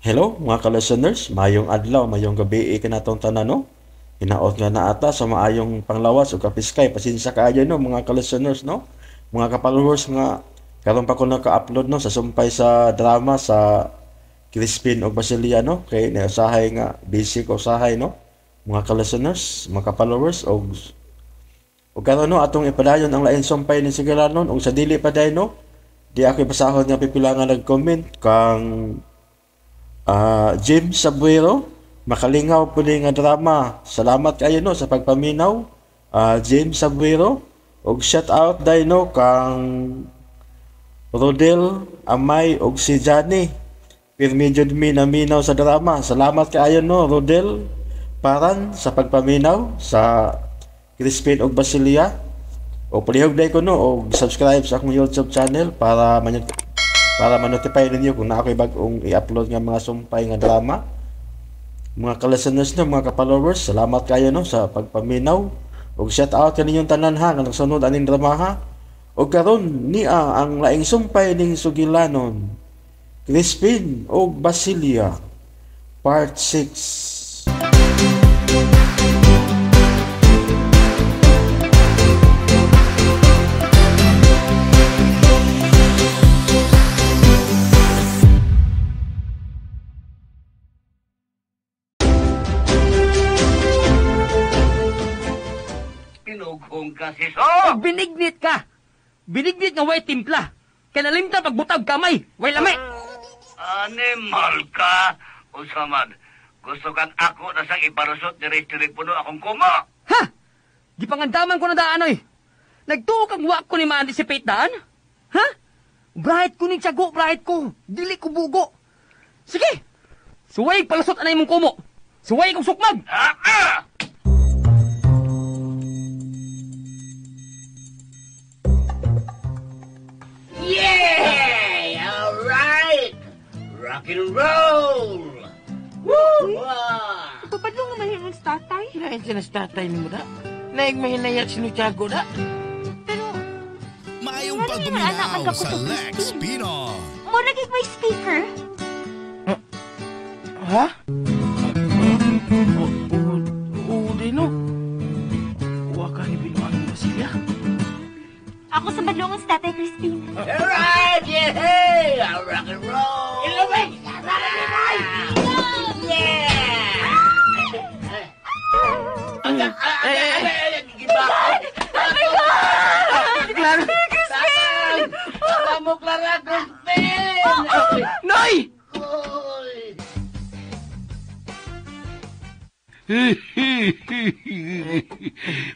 Hello mga ka-listeners, mayong adlaw, mayong gabi kanatong tanan no. Hinaot nga naata sa maayong panglawas o kapiskay. Pasensya kaayo no mga ka-listeners no. Mga ka-followers nga karon pa ko naka-upload no sa sumpay sa drama sa Crispin og Basilia no. Kay nausahay nga busy ko usahay no. Mga ka-listeners, mga ka-followers og karon no atong ipadayon ang lain sumpay ni Sugilanon og sa dili pa day no. Di ako ipasahon nga pipila nga nag-comment kang James Sabuero, makalingaw po ni nga drama. Salamat kayo no sa pagpaminaw. James Sabuero, og shout out day no kang Rodel Amay og si Johnny. Pirmi jud mi naminaw sa drama. Salamat kaayo no Rodel Paran sa pagpaminaw sa Crispin og Basilia. O palihog day ko no og subscribe sa akong YouTube channel para manotify ninyo kung naa ko'y bag-ong i-upload nga mga sumpay nga drama. Mga ka-listeners no, mga ka-followers, salamat kayo no sa pagpaminaw. Og shout out kaninyong tanan ha nga nagsunod aning drama ha. Og karon niya ang laing sumpay ning Sugilanon, Crispin og Basilia, Part 6. Og binignit ka. Binignit nga way timpla. Kay nalimtan pagbutag kamay, way lami. Animal ka. Unsa man, gusto kang ako na sang iparusot diri telepono akong kuma. Ha? Gipangandaman ko na daan oy. Nagtuo kang wa ko ni ma-anticipate daan? Ha? Bright ko ning tiyago, bright ko. Dili ko bugo. Sige. Suway palusot anay mong kumo. Suway kong sukmag. Ha? Ah! Yeah! All right! Rock and roll! Woo! Ipapadlong naman yun ang tatay. Lain siya na sa tatay ni mo da. Naig mahinayat si Nuchago da. Pero, Maayong Ano yung anak pagpaminaw ang sa kakusog, Lex Christine? Pino. mura gig may speaker. Ha? Oo, di no. Huwa ka ni Binuan ng Basilia. Ako sa badlongon sa tatay, Crispin. Alright! Yeah! Rock and roll! Ilawin! Yeah! Clara! Crispin! Tama mo, Clara! Crispin! Noy!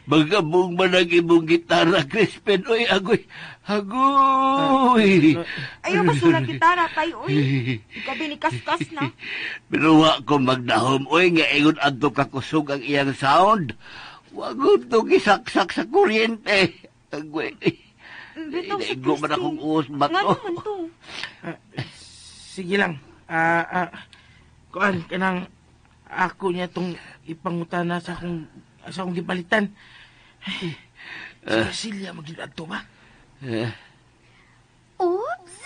Magabong man ang imong gitara, Crispin. Oy, agoy. Agoy. Ayaw basura gitara, tay, uy. Ikabi ni kaskas na. Pero wa ko magdahom. Oy, nga ingon adto kakusog ang iyang sound. Wa ko to gisaksak sa kuryente. Agoy. Bitaw si Naigo man akong uos Nga bato. naman to. Sige lang. Kuan kanang ako niya tong ipangutana sa akong gipalitan. Ay, si Basilia magyud adto ba? Oops!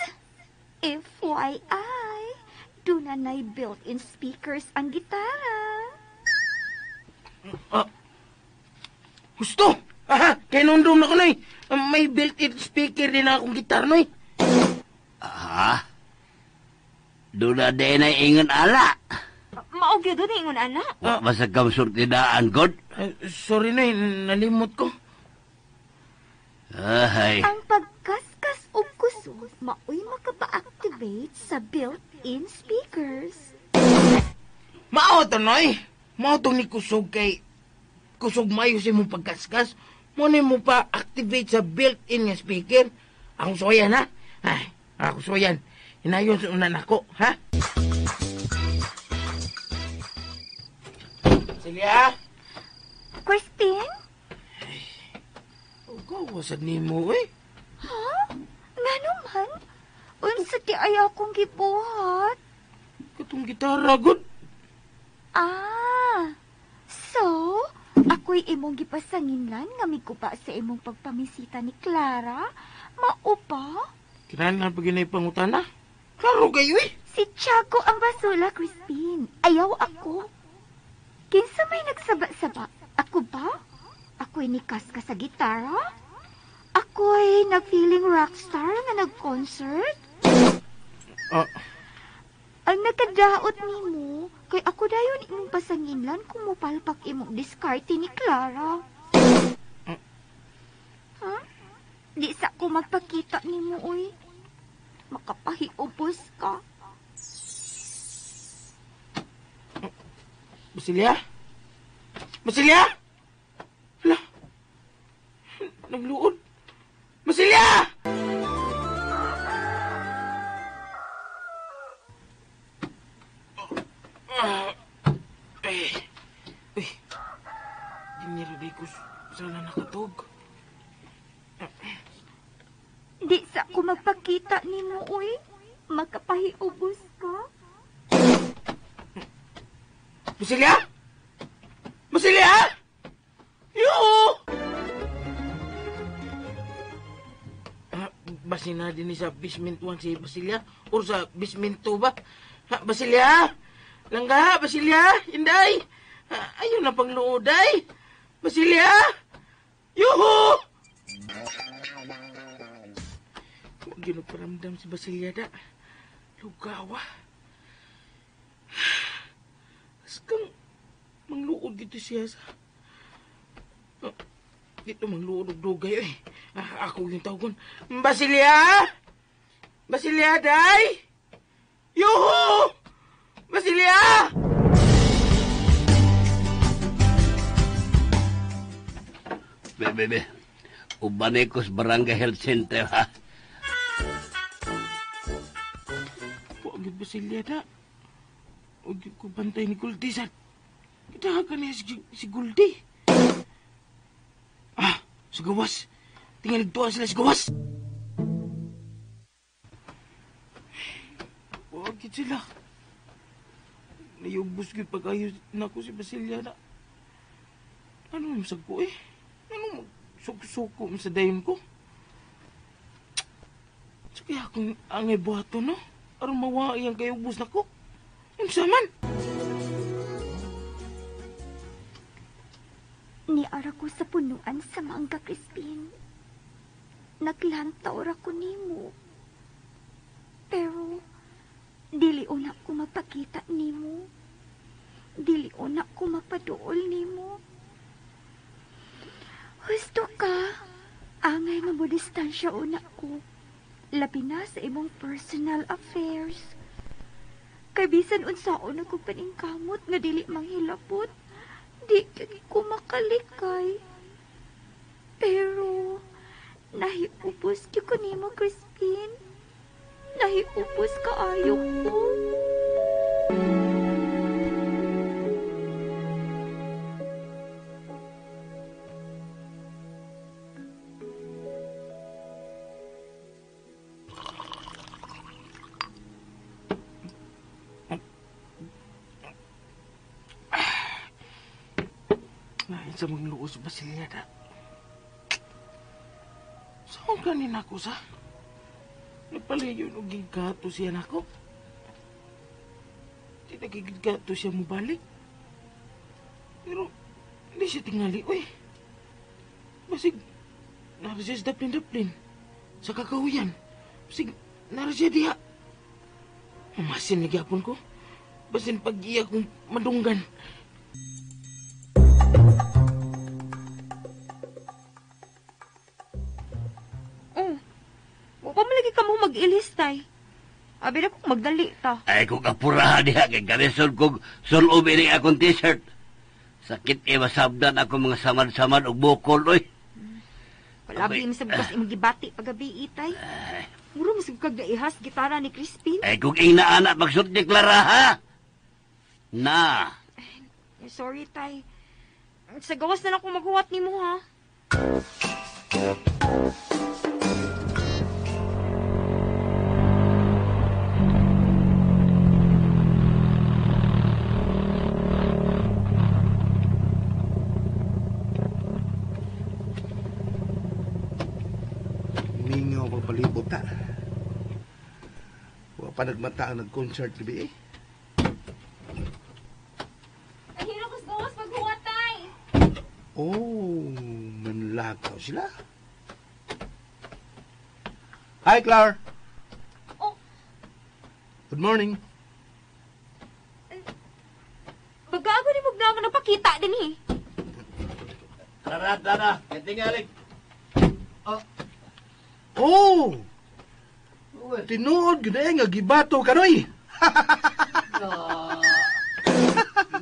FYI, doon na na'y built-in speakers ang gitara. Gusto! Aha, kay nundom na ko noy. May built-in speaker din akong gitar noy. Ha? Doon na din ay ingon ala. Maog yun doon ingon, anak. Wa basag kam surtidaan, God. Sorry noy, nalimot ko. Ay. Ang pagkaskas og kusog, maoy makapa-activate sa built-in speakers. Mao to noy. Mao to ni kusog kay kusog mayo sa imong pagkaskas. Mo ni mo pa activate sa built-in nga speaker. Akong suwayan ha. Ay, ako suwayan. Hinayon sa una nako, ha? Celia? Crispin? Gawa sad nimo eh. Ha? Nga naman? Unsa ti ay akong gibuhat? Katong gitara gud. Ah, so, ako'y imong gipasanginlan nga miguba sa imong pagpamisita ni Clara? Mao pa? Kinahanglan pa gyud na ipangutana. Klaro kayo eh. Si Tiago ang basula, Crispin. Ayaw ako. Kinsa may nagsaba-saba? Ako ba? Ako'y nikas ka sa gitara? Ako'y nag-feeling rockstar nga nag-concert? Ang nakadaot nimo, kay ako dayon imong pasanginlan kung mupalpak imong diskarte ni Clara. Ha? Di sa ko magpakita nimo, uy. Makapahiubos ka. Basilia? Basilia? Hala. Nagluod. Basilia! Uy. Dinero di ko sala nakatog. Di sa ko magpakita nimo, uy. Makapahiubos ka. Basilia? Basilia? Yo! Basin na din sa basement 1 si Basilia or sa basement 2 ba? Ha, Basilia? Langga, Basilia? Inday? Ayun na pangluoday. Basilia? Yuhu! Huwag yun nagparamdam si Basilia da. Lugawa. Askang mangluod dito siya sa... Dito mangluod og dugay eh. Ako yung tawagon. Basilia! Basilia, day! Yuhu! Basilia! Bebe, ubanay ko sa Barangay Health Center, ha? Huwag yun, Basilia, da. Huwag yun ko bantay ni Goldie sa... Kitahagan niya si Goldie. Ah, sa gawas. Tingalig tuwa sila sa gawas. Huwag yun sila. Nayubos yun pag-ayos na ko si Basilia na. Ano yung masag ko eh? Ano magsuko-suko sa dayon ko? So kaya akong angay buhato no? Aron mawa iyang kayubos na ko. Unsa man? Niara ko sa punuan sa mangga, Crispin. Naglantaw ra ko nimo. Pero, dili una ko magpakita nimo. Dili una ko magpaduol nimo. Husto ka. Angay nga mo distansya una ko. Labi na sa imong personal affairs. Kay bisan unsaon ako paningkamot nga dili manghilabot, di gyud ko makalikay. Pero, nahiubos gyud ko nimo, Crispin. Nahiubos kaayo ko. Sa magluos Basilia da. Saan kanin ako sa? Nagpalayo og gigato siya nako. Di nagigigato siya mobalik. Pero hindi siya tingali, uy. Basig nara siya sa daplin-daplin. Sa kakahuyan. Basig nara siya diha. Mamasin lagi hapon ko. Basin pag-iya kong madunggan. Mag-ilis tay. Abi na kong magdali ta. Ay, kung apurahan niya, kay garison kong sulob ini akong t-shirt. Sakit eh, masabdan ako mga samad-samad og bukol, oy. Palagi mo sa bukas imong gibati pagabi, itay. Muro mo sa kag naihas gitara ni Crispin. Ay, kung ing naana, magsuot ni Clara, ha? Na. Ay, sorry, tay. Sa gawas na lang kong maghuwat nimo, ha? Mingaw pagpalibot ta. Wa Panagmata ang nag-concert gabi eh. Ay, hiro kus gawas maghuwatay. Oh, manlakaw sila. Hi, Clar. Oh. Good morning. Bagago ni mo nga napakita din eh. Tara, tara. Katingalig. Oh! Tinuod gyud eh nga gibato kanoy.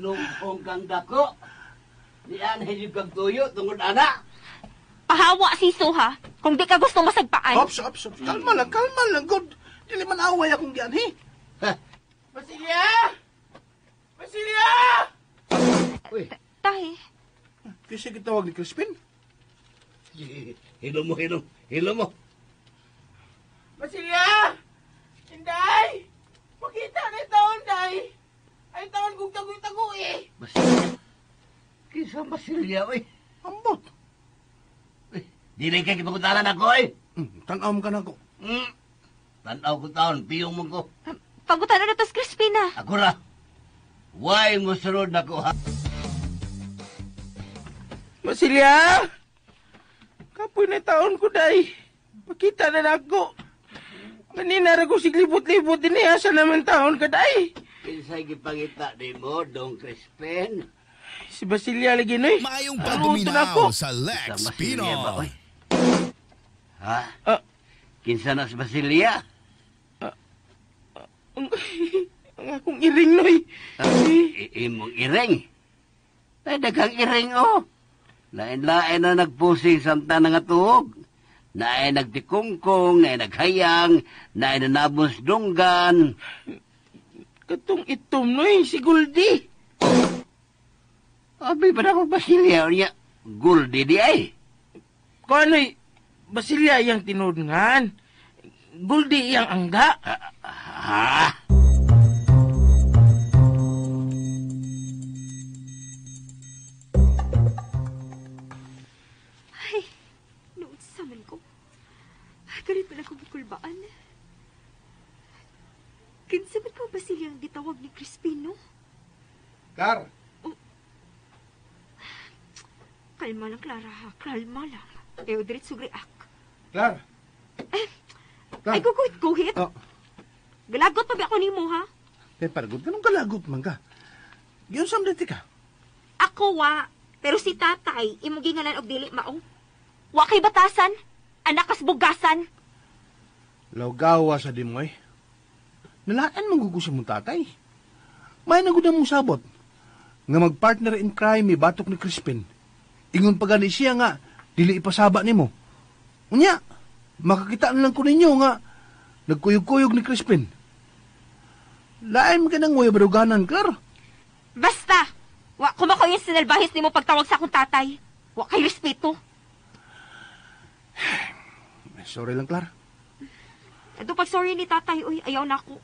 Lungkong kang dako. Diyan hilig kang tuyo tungod ana. Pahawa siso ha. Kung di ka gusto masagpaan. Ops, ops, ops. Kalma lang, kalma lang. Good. Dili man away akong giyan, he. Basilia! Basilia! Uy, Tay, Kasi gitawag ni Crispin. hilo mo, hilo. Hilo mo. Basilia! Inday! Makita na yung taon, Day! Ay taon kong tago-tago eh! Basilya. Kinsa Basilya, uy. Ambot. Uy, dili kay gipangutanan ako, eh. Tan-aw mo ka na ako. Tanaw ko taon, piyong mo ko. pagutan na tas Crispina. Ako ra. Why mo sunod na ko, ha? Basilia! Kapoy na taon ko, Day. Pakita na na ako. Kanina ra ko siglibot-libot din eh. Asa naman taon ka, Day? Kinsay gipangita di mo, Dong Crispin? Si Basilia lagi, noy. Maayong Ano, pagduminaw sa Lex Sa Basilia ba, Pinoy. oy? Ha? Ah. Kinsa na si Basilia? Ang akong iring, noy. Imong iring. Ay, daghang iring, oh. Lain-lain na nagpusing samtang nga tuog. Naay nagtikungkong, naay naghayang, naay nanabos dunggan. Katong itom, noy. Si Goldie. Abi pa na ako Basilia niya. Goldie di ay. Kung ano'y, Basilia iyang tinudngan. Goldie iyang angga. Ha? Ay, noon sa man ko. Ay, galit pala kong kulbaan. Kinsa man ko Basilia ang gitawag ni Crispin, no? Clar. Kalma lang, Clara, ha? Kalma lang. Ew, diretso react. Clar. Clar. Ay, guguhit, guhit. Oh. Galagot pa ba ako nimo ha? Pepper, good. Ganun kalagot man ka. Giyon dito ka. Ako wa, pero si tatay imong gingalan og dili mao. Wa kay batasan, anak kas bugasan. Lawgawa sa dimoy. Nalaan mong mong tatay. May nagud mong sabot. Nga magpartner in crime mi batok ni Crispin. Ingon pa gani siya nga, dili ipasaba nimo. Unya, makakita na lang ko ninyo nga, nagkuyog-kuyog ni Crispin. Lain ka nang way baruganan, Clar. Basta, wa ko makoy yung sinalbahis nimo pagtawag sa akong tatay. Wa kay respeto. Sorry lang, Clar. Ado pag sorry ni tatay, uy, ayaw na ako.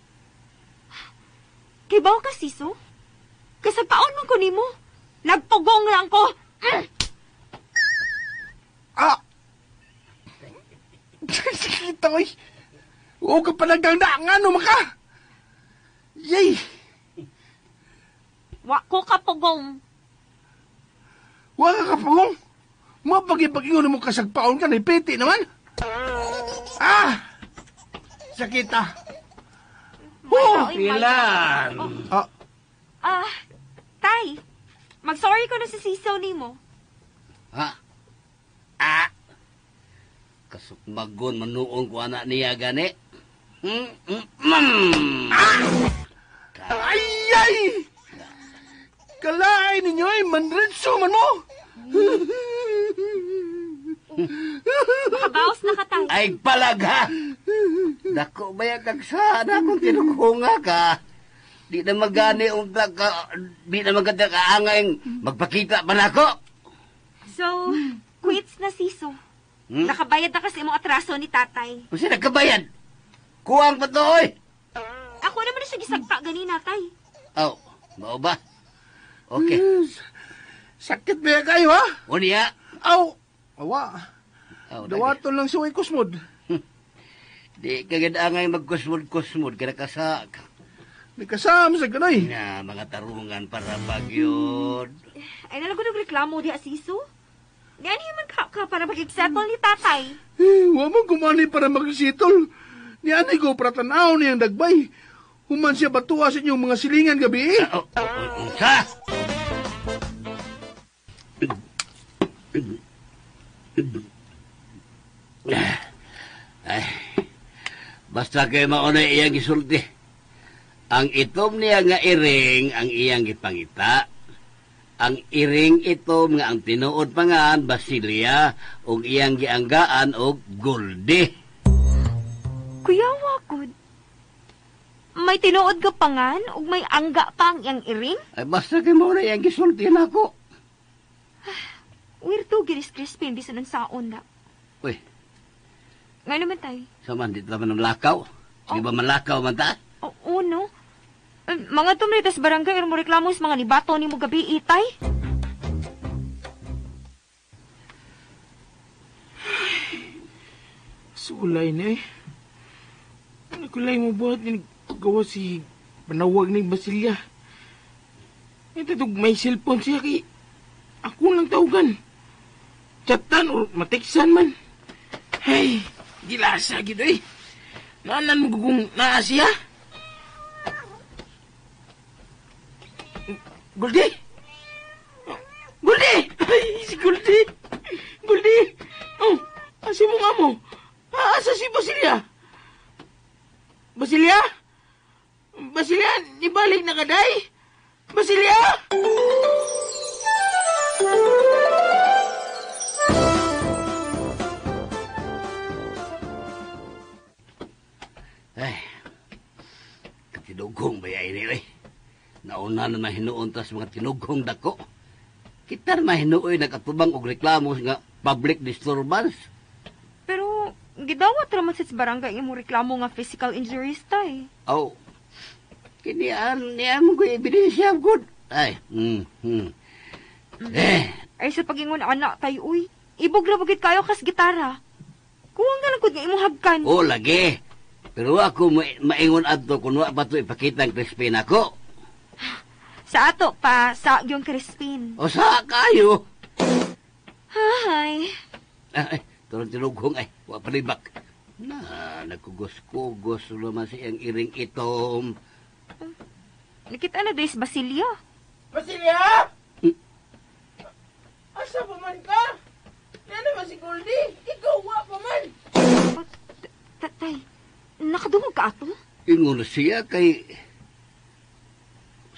Kay baw ka, siso? Kasagpaon man ko nimo. Nagpugong lang ko. Ah! Sakit oy. Huwag ka palagang na, ngano maka? Yay! Wa ko kapugong. Wa ka kapugong? Mapag-ipag-ingon mo kasagpaon ka, naipiti naman. Ah! Sakit ah. Oh, Pilan! Ah, Ah, tay. Mag-sorry ko na sa siso nimo. Ha? Ah! Kasukmagon manuon ko anak niya gani. Ay, ay! Kalain ninyo ay manretso man mo! Makabaos na ka, tay. Ay palag ha! Dako ba yung kagsana kung tinukunga ka? Di na magani unta ka, di na maganda ka angay magpakita pa nako. So, quits na siso. Hmm? Nakabayad na kasi imong atraso ni tatay. Kung sino nagkabayad? Kuwang pa to, oy! Ako naman na siya gisagpa ganina, tay. Aw, mao ba? Okay. Sakit ba kayo, ha? O niya? Aw! Awa. Aw, Dawaton lang suway kusmod. Di ka gid angay magkusmod-kusmod kada kasa ka. Nagkasama sa kanoy. Nga, mga tarungan para bagyod. Ay, nalago nagreklamo diha, Siso. Gani man ka para mag-settle ni tatay. Eh, wa mo gumani para mag-settle. Ni anay ko para tanaw niyang dagbay. Human siya batuwa sa inyong mga silingan gabi. Unsa? Ay, basta kay maunay iyang gisulti. Ang itom niya nga iring ang iyang gipangita. Ang iring itom nga ang tinuod pangan Basilia ug iyang gianggaan og Goldie. Kuya Wakod, may tinuod ka pangan ug may angga pa ang iyang iring? Ay, basta kay maunay iyang gisulti nako. Weirdo giris Crispin bisan unsaon na. Uy. Nga naman tayo. Sama, di ta man ang lakaw. Di ba manlakaw man ta? Oo, no. Mga tumritas barangay, mo reklamo sa mga nibato ni mo gabi, itay. Sulay na eh. Nakulay mo buhat ni gawa si panawag ni Basilia. Ito may cellphone siya kay ako lang tawagan. Chatan o matiksan man. Hey, gilasa gid eh. Naanan mo kung naa siya? Goldie! Goldie! Ay, si Goldie! Goldie! Oh, asa mo nga mo? Asa si Basilia? Basilia? Basilia, ibalik na kaday? Basilia! Ay, katinugong ba yan ini? Nauna na mahinuon tas mga tinugong dako. Kita na mahinuoy nagkatubang og reklamo nga public disturbance. Pero gidawat raman sa barangay imong reklamo nga physical injuries ta eh. Oh, kinian niya mo ko ebidensya good. Ay, Eh. Ay sa pagingon anak tayo uy. Ibog ra bagit kayo kas gitara. Kuwang na lang gud nga imong hagkan. Oh, lagi. Pero ako maingon adto kun wa pa to ipakita ang Crispin ako. Sa ato pa, sa yung Crispin. O sa kayo. Hi. Ay, turong tinughong ay, wa palibak. Na, nagkugos-kugos naman siyang iring itom. Nakita na days Basilia. Basilia? Asa pa man ka? Yan naman si Goldie. Ikaw wa pa man. Oh, tatay, nakadungog ka ato? Ingon siya kay...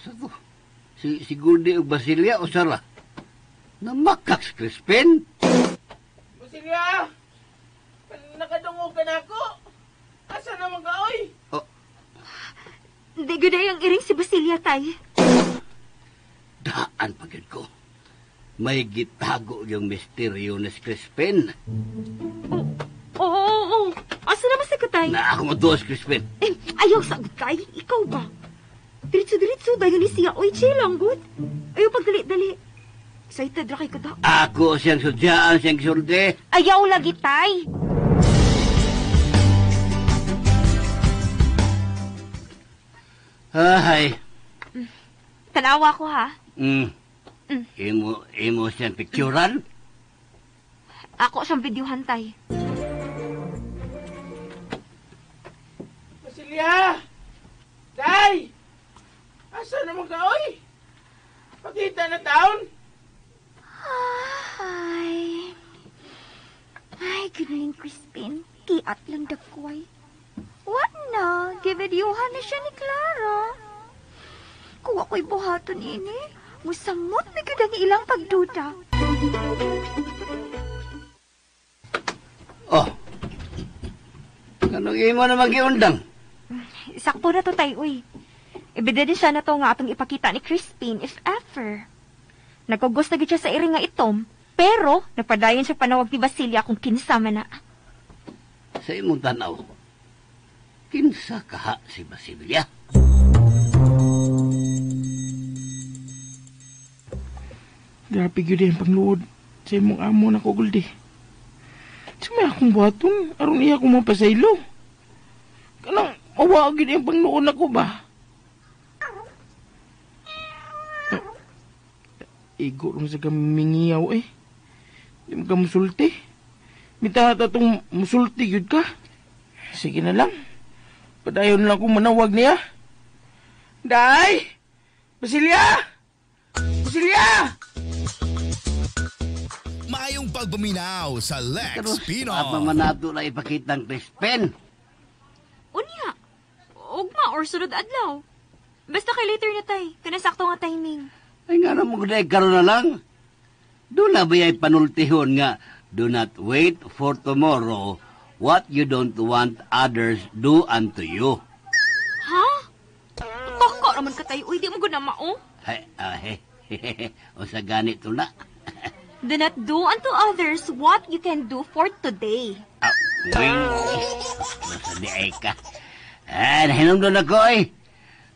Sa to? Si Goldie o Basilia o Sara? Namakak si Crispin? Basilia! Nakadungog ka na ako? Asa naman ka, oy? Oh. Hindi gud ang iring si Basilia, tay. Daan pagid ko. May gitago yung misteryo ni Crispin. Oo. Asa naman sa katay? Na ako mo doon, Crispin. Eh, ayaw sa tay. Ikaw ba? Diretso-diretso, dayon ni siya. Oy, chill lang, good. Ayaw pagdali-dali. Excited ra kay kada. Ako siyang sudyaan, siyang sulti. Ayaw lagi, tay. Ay. Tanawa ko, ha? Imo siyang picturean? Ako siyang videohan, tay. Basilia! Tay! Asa naman ka, oy? Pakita na taon? Ay. Ay, gano'n Crispin. Kiat lang dakway. What na? Givideohan na siya ni Clara. Kung ako'y buhaton ini, musamot na gud ang ilang pagduda. Oh. Anong imo na magiundang? Sakto na to, tay, uy. Ebidensya na to nga atong ipakita ni Crispin, if ever. Nagkugos na gid siya sa iring nga itom, pero napadayon siya panawag ni Basilia kung kinsa man na. Sa imong tanaw, kinsa kaha si Basilia? Grabe gyud ang pangluod sa imong amo na ko, Goldie. Sa may akong buhaton, aron iya ko mapasaylo. Mawa gid ang pangnoon ako ba? Igo rin sa kamingiyaw eh. Di mo ka musulti. Mitahata tong musulti yun ka. Sige na lang. Padayon lang akong manawag niya. Day! Basilia! Basilia! Maayong pagpaminaw sa Lex Pino. Apa man nato na ipakita ang Crispin. Unya, ugma or sunod adlaw. Basta kay later na tay, kana sakto nga timing. Ay nga naman kung karon na lang. Doon na ba ay panultihon nga, do not wait for tomorrow what you don't want others do unto you. Ha? Baka naman ka tay, uy, di mo gud na mao. Ay, ay, o sa ganito na. Do not do unto others what you can do for today. Ah, nasa di ay ka. Ah, nahinumdum ako eh.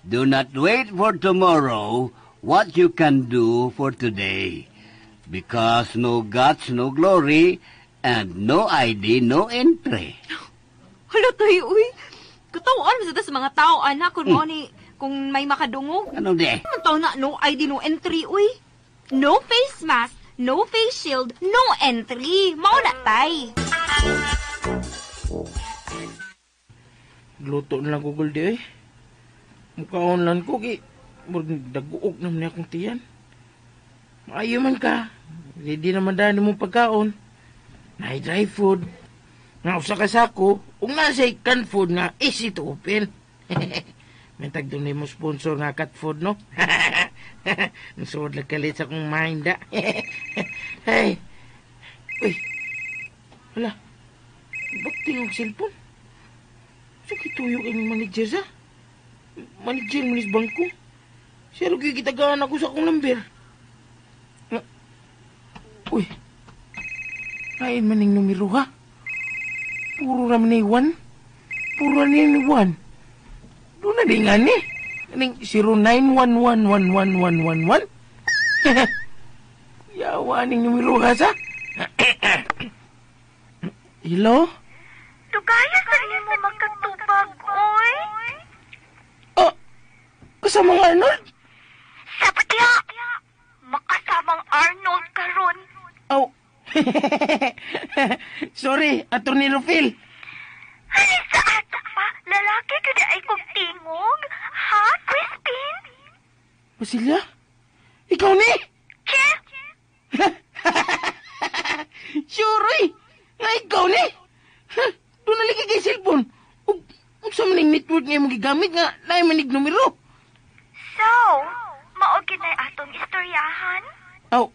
Do not wait for tomorrow what you can do for today. Because no guts, no glory, and no ID, no entry. Hala tayo, uy. Katawaan mo sa mga tao, anak, kung ni, kung may makadungog. Anong di eh? Anong tao na, no ID, no entry, uy. No face mask, no face shield, no entry. Mao na, tay. Luto na lang ko, Goldie, eh. Mukhaon lang ko, kay daguog naman niya akong tiyan. Maayo man ka. Ready naman dahil mong pagkaon. Nay dry food. Nga usa ka sako, ug nasa canned food nga easy to open. May tag doon mo sponsor nga cat food, no? Nasuod lang kalit sa akong mind, ah. Hey. Uy. Wala. Ba't tingog cellphone? So, kituyo kay manager sa? Manager mo nis bangko. Siya rin gitagaan ako sa akong number. Uy. Lain man ning numero, ha? Puro raman ni 1. Puro ni 1. Doon na din nga ni. Aning 0911111111. Yawa ning numero ha sa? Hello? Tugaya sa nimo makatubag, oy. Oh, kasamang Arnold? Sabat ya. Makasamang Arnold karon. Oh. Sorry, Attorney Rufil. Ay, sa ata pa, lalaki ka na ay kong tingog. Ha, Crispin? Basilia? Ikaw ni? Che? Sure, eh. Nga ikaw ni? Doon na lagi kay cellphone. Ug sa maning network nga imong gigamit nga naay manig numero. So, mao ginay atong istoryahan? Aw,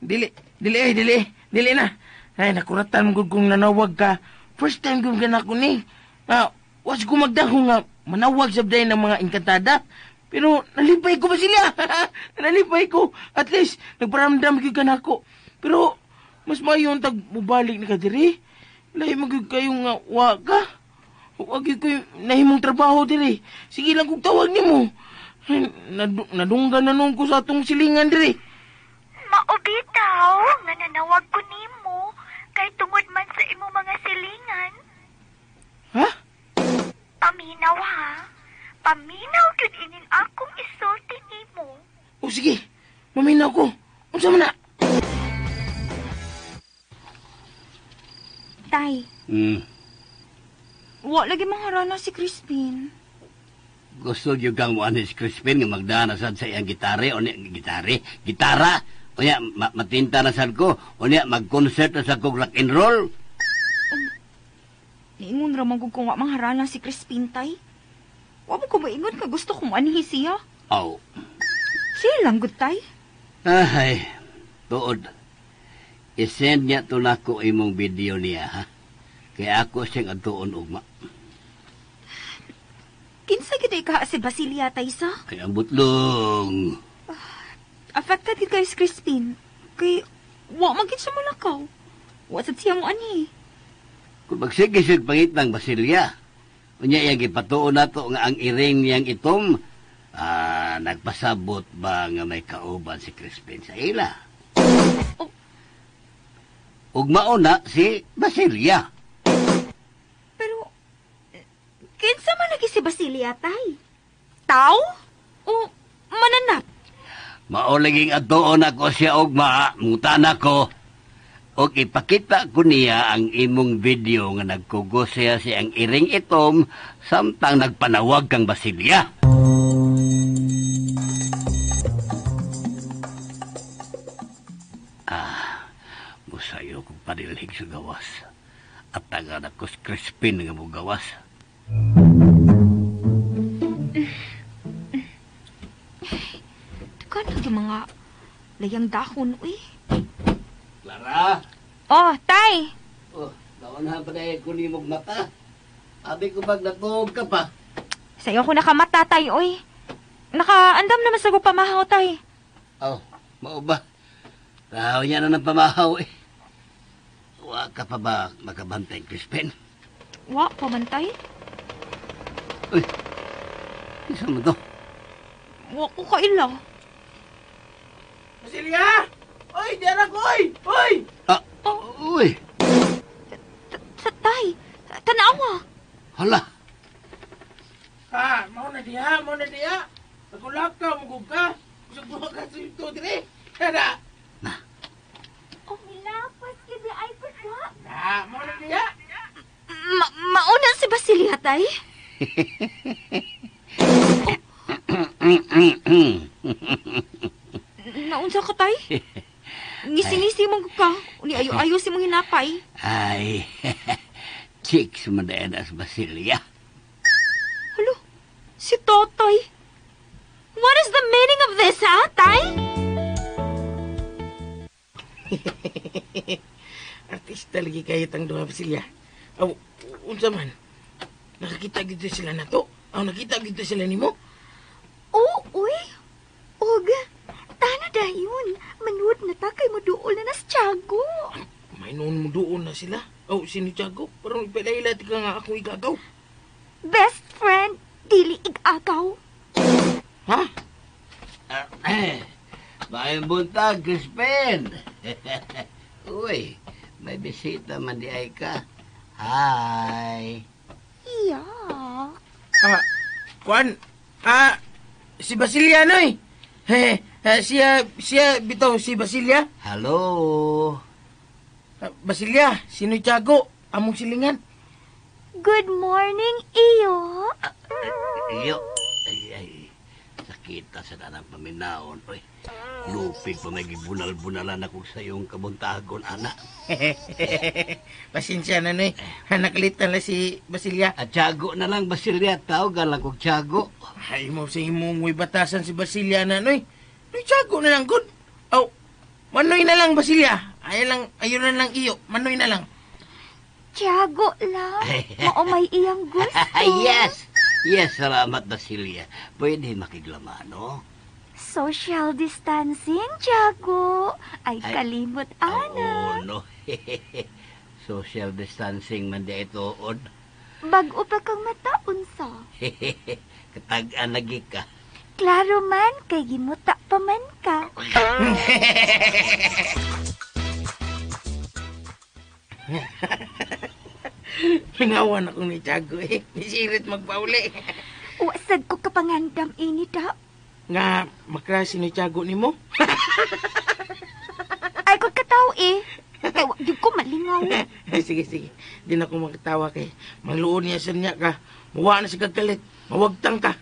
dili, dili, dili, dili na. Ay, nakuratan mo kung nanawag ka. First time kong ganako ni. Was ko magdahong nga manawag sa day ng mga engkantada. Pero nalipay ko ba sila? Nalipay ko. At least, nagparamdam ko kanako. Pero, mas mayon tag mubalik na ka diri. Lahi magyud kayo nga wa ka. Wag ko nahimong trabaho diri. Sige lang kung tawag nimo. Nadunggan na noon ko sa atong silingan diri. Maubitaw nga nanawag ko nimo kay tungod man sa imong mga silingan. Ha? Paminaw ha. Paminaw gyud ining akong isulti nimo. O sige, maminaw ko. Unsa man na? Tay. Wa lagi mangharana si Crispin. Gusto gyud kang muanhi si Crispin nga magdana sad sa iyang gitare o niya gitare, gitara. Unya matinta na sad ko, unya mag-concert na sad ko rock and roll. Niingon ra man gud kung wa mangharana si Crispin, tay. Wa mo ko maingon ka gusto kong anhi siya. Aw. Siya lang gud, tay. Ay, tuod. I-send niya to nako imong video niya, ha? Kaya ako siyang adtuon ugma. Kinsa gid ka si Basilia, tay sa? Ay, ang butlong. Affected gid kayo si Crispin. Kay wa man gid siya malakaw. Wa sad siya mo ani. Kung magsige siya pangitang Basilia, unya iyang gipatuon nato nga ang iring niyang itom, nagpasabot ba nga may kauban si Crispin sa ila? Oh. Ug mao na si Basilia. Pero, kinsa man lagi si Basilia, tay? Tao? O mananap? Mao laging atuon ako siya ugma, mutana ko. Og ipakita ko niya ang imong video nga nagkugos siya si ang iring itom samtang nagpanawag kang Basilia. Ah, musayo kong panilhig sa gawas. At taga na ko si Crispin nga mo gawas. Tukan na mga layang dahon, uy. Clara? Oh, tay! Oh, naunahan pa na ko ni mong mata. Abi ko bag natuog ka pa. Sa'yo ko nakamata, tay, uy. Nakaandam naman sa pamahaw, tay. Oh, mao ba? Rahaw niya na ng pamahaw, eh. Wa ka pa ba makabantay, Crispin? Wa pa man, tay. Uy, isa mo to? Wa ko kaila. Basilia! Oy, diyan ako, oy! Oy! Ah, uy! Tay, tanawa! Hala! Ha, mao na diha, mao na diha. Nagulak ka, mugog ka. Kusog duha ka sa ito, dire. Kada! Na. Oh, milapas ka di ay ko na. Na, mao na diha. Mauna si Basilia, tay? Naunsa ka, tay? Ngisi-ngisi mong ka. Uni ayo-ayo si mong hinapay. Ay, chicks man na as Basilia. Halo, si Totoy. What is the meaning of this, ha, tay? Artista lagi kayo tang duha, Basilia. Aw, unsa man? Nakakita gito sila na to? Aw, nakita gito sila nimo? Oo, uy. Og, tana dayon. Manood na ta kay moduol na nas Tiago. May noon mo doon na sila. Aw, sino Tiago? Parang ipalayla ka nga ako igagaw. Best friend, dili igagaw. Ha? Maayong buntag, Crispin. Uy, may bisita man di ay ka. Hi. Yeah. Ah, kuan. Ah, si Basilia noy. Siya bitaw si Basilia. Hello. Basilia, sino Tiago? Among silingan. Good morning, iyo. Iyo. Ay, ay. Sakita sa tanang paminaon. Uy, lupig pa may gibunal-bunalan ako sa iyong kabuntagon, anak. Pasensya na, noy. Nakalitan na si Basilia. At Tiago na lang, Basilia. Tawagan lang kong Tiago. Ay, mo sa imong way batasan si Basilia na, noy. Noy, Tiago na lang, good. Aw, manoy na lang, Basilia. Ayaw lang, ayaw na lang iyo. Manoy na lang. Tiago lang. Mao may iyang gusto. Yes. Yes, salamat, Basilia. Pwede makiglamano. Social distancing, Tiago. Ay, kalimot, ana. Oo, no. Social distancing man di ituod. Bag-o pa kang mata, unsa. Katag-an lagi ka. Klaro man, kay gimuta pa man ka. Pingawan ako ni Tiago eh. Nisirit magpauli. Uwasag ko kapangandam ini da. Nga, maklase ni Tiago ni mo? Ay, kung kataw eh. Kay, di ko malingaw. Sige, sige. Di na ko makatawa kay. Mangluon niya sa niya ka. Mawa na si kagalit. Mawagtang ka.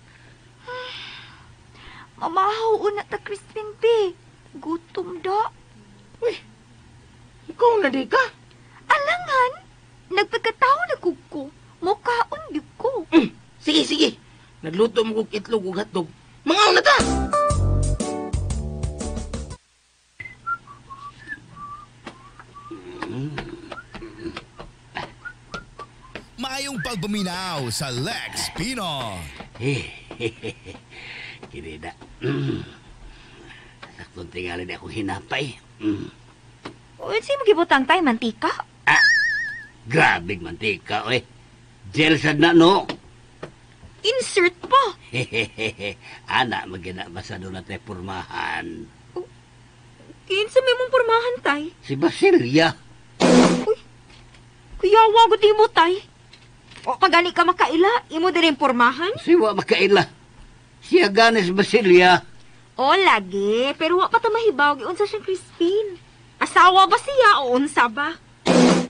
Mamahaw una ta, Crispin B. Gutom da. Uy, ikaw na di ka? Alangan, nagpagkatao na kuko. Mukhaon di ko. Sige, sige. Nagluto mo kog itlog ug hotdog. Mangaw na ta! Maayong pagpaminaw sa Lex Pino. Kinida. Saktong tingali na akong hinapay. Uy, sino gibutang tayo mantika? Ah, grabe mantika, oy. Gel sad na, no? Insert pa. Ana, magina basta doon natin pormahan. Oh, kinsa may mong pormahan, tay? Si Basilia. Uy, kuya, wag di mo, tay. O pagani ka makaila, imo din pormahan? Siwa makaila. Siya ganis Basilia. O lagi, pero wa pa ta mahibaw giunsa siyang Crispin. Asawa ba siya o unsa ba?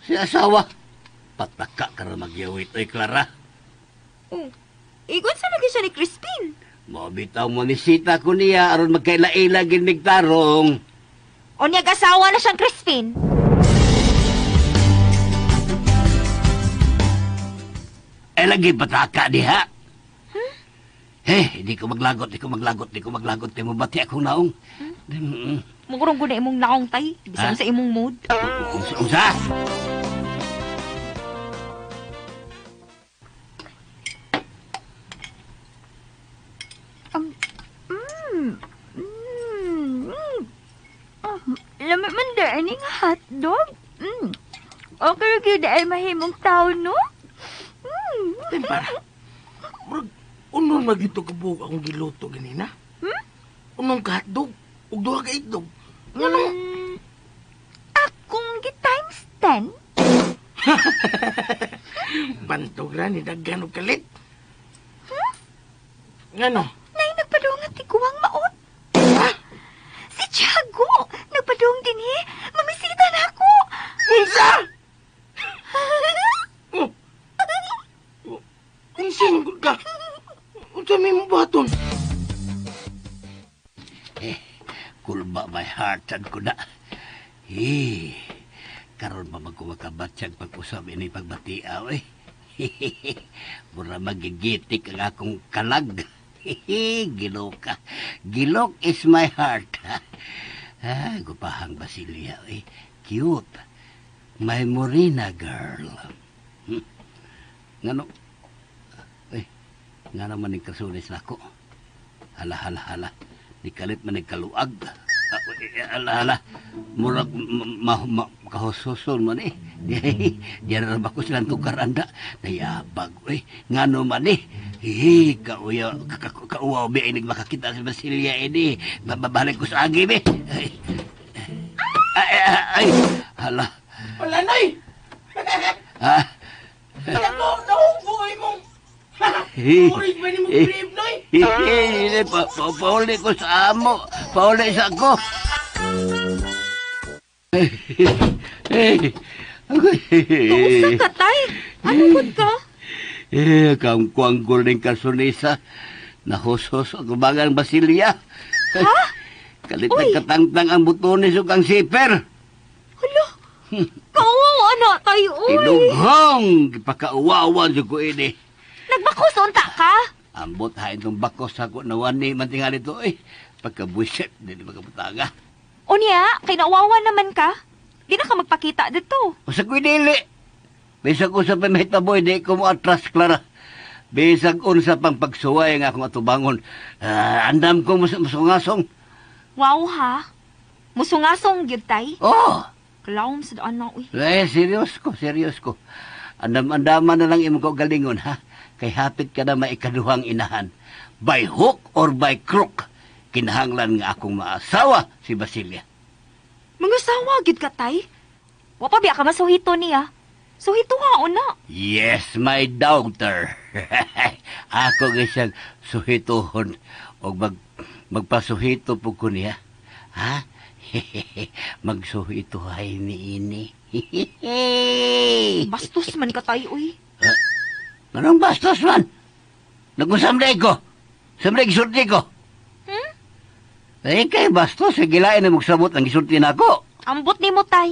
Si asawa. Pataka ka na magyawit, oy Clara. Oh, igon sa lagi siya ni Crispin. Mabitaw mo ni sita ko niya aron magkaila-ila ginmigtarong. O niyag asawa na siyang Crispin. Eh, lagi pataka diha. Huh? Eh, hindi ko maglagot, di ko maglagot, di ko maglagot. Di mo bati akong naong. Hmm? Mugurong ko na imong naong, tay. Bisan sa imong mood. Unsa? Lami man daan nga hotdog. Okay, gyud ay mahimong tao, no? Tempara. Murag, unon magito kabuok akong giluto ganina. Unong ka hotdog, ug duha ka itlog. Ano? Akong gi times 10. Bantog ra ni daghan og kalit. Huh? Ngano? Nay nagpadung nga tiguang maot. Ha? Si Tiago nagpadung dinhi. Mamisita na ako. Unsa? Oh. Unsa man gud ka? Unsa may mabuhaton? Eh, kulba my heart sad ko na. Eh, karon pa magkumakabatsyag pag-usab ini pagbatiaw eh. Mura magigitik ang akong kalag. Gilok ka. Gilok is my heart. Ah, gupahang Basilia eh. Cute. My Morena girl. Ngano? Eh, ngano man ning kasunis nako? Hala, hala, hala. Nikalit man ning kaluag. Hala, hala. Murag kahususon man eh. Diyan na ba ko silang tukaranda? Nayabag, eh. Ngano man eh. Eh, kauyaw, be, inig makakita si Basilia, eh. Babalik ko sa agi, be. Ay, ay, ay, hala. Wala, Noy! Ha? Nahugoy mong... Urig ba ni mong grave, Noy? Pauli ko sa amo. Pauli sa ako. Kausa ka, tay? Ano gud ka? Eh, kangkuanggol ng kasunisa. Nahusos ang kubagang Basilia. Ha? Kalit nagkatangtang ang butones ug ang zipper. Hala! Kauwawa na tayo, uy! Tinughong! Ipakauwawan sa ko ini. Nagbakos unta ka? Ambot hain tong bakos ako na wani man tingali to, eh. Pagkabuisit, di na magkabutaga. O niya, kay nauwawa naman ka. Di na ka magpakita dito. O sa dili. Bisag unsa pa mahitaboy, di ko mo atras, Clara. Bisag unsa pang pagsuway nga akong atubangon. Andam ko musungasong. Wow, ha? Musungasong gyud tay? Oh! Klawm sa daan na, uy. Eh, serious ko, serious ko. Andam-andaman na lang imong kaugalingon, ha? Kay hapit ka na maikaduhang inahan. By hook or by crook, kinahanglan nga akong maasawa si Basilia. Mangasawa, gyud ka, tay? Wa pa biya ka masuhito niya. Suhito nga, una. Yes, my daughter. Ako gisang suhituhon o magpasuhito po ko niya. Ha? Magsuhito ay niini. Bastos man ka tayo, uy. Anong bastos man? Nag-usamday ko. Samday gisulti ko. Hmm? Eh, kay bastos. Gilain na magsabot ang gisulti na ako. Ambot ni mo, tay.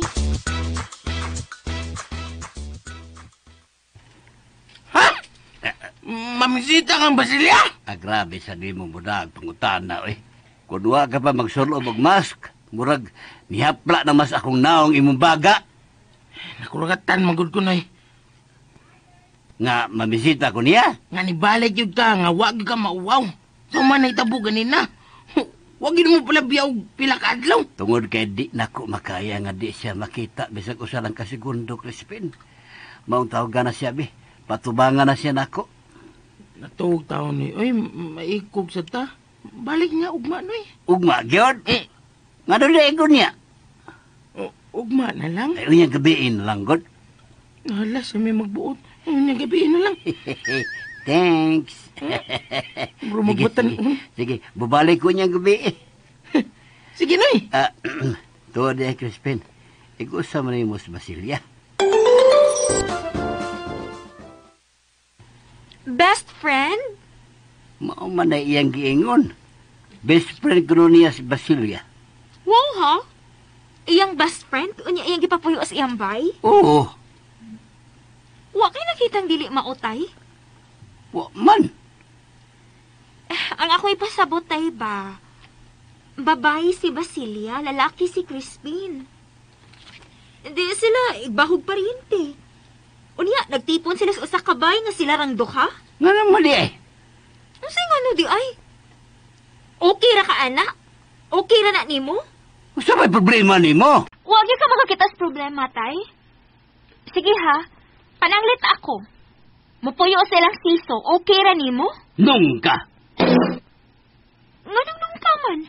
Ha? Mamisita kang Basilia? Ah, grabe sa di mo mudag. Pangutana, eh. Kung wa ka pa magsulob og mask, murag nihapla na mas akong naong imong baga. Nakuragatan, magod ko, Noy. Nga, mamisita ko niya? Nga, nibalik yun ka, nga wag ka mauwaw. So man, naitabo ganina. Wag yun mo pala biyaw pila ka adlaw. Tungod kay di nako makaya nga di siya makita, bisag usa lang ka segundo, Crispin. Maong tawagan na siya, bi. Patubangan na siya nako. Natuog taon ni, oy, maikog sa ta. Balik nga, ugma, Noy. Ugma, gyud? Eh. Nga doon na niya? Ugma na lang. Ay, unyang gabiin lang, God. Hala, sa may magbuot. Unya gabi na lang. Thanks. Bro, magbatan. Sige, sige, bubalik ko niyang gabi. Sige, Noy. Tuwa di, Crispin. Igusa man mo sa Basilia. Best friend? Mao man na iyang giingon. Best friend ko niya si Basilia. Wow, ha? Iyang best friend? Unya iyang gipapuyo sa iyang bay? Oo. Wa kay nakitang dili mautay? Wa man. Ang ako'y pasabot tay ba? Babae si Basilia, lalaki si Crispin. Di sila igbahog pariente. Unya, nagtipon sila sa usa ka bay nga sila rang duha. Nga naman di ay. Unsay nga no di ay? Okay ra ka, anak? Okay ra na nimo? Usa may problema nimo? Wa gyud ka makakita sa problema, tay. Sige ha, pananglit ako. Mupuyo sa ilang siso, okay ra nimo? Nung ka. Nganong nung ka man?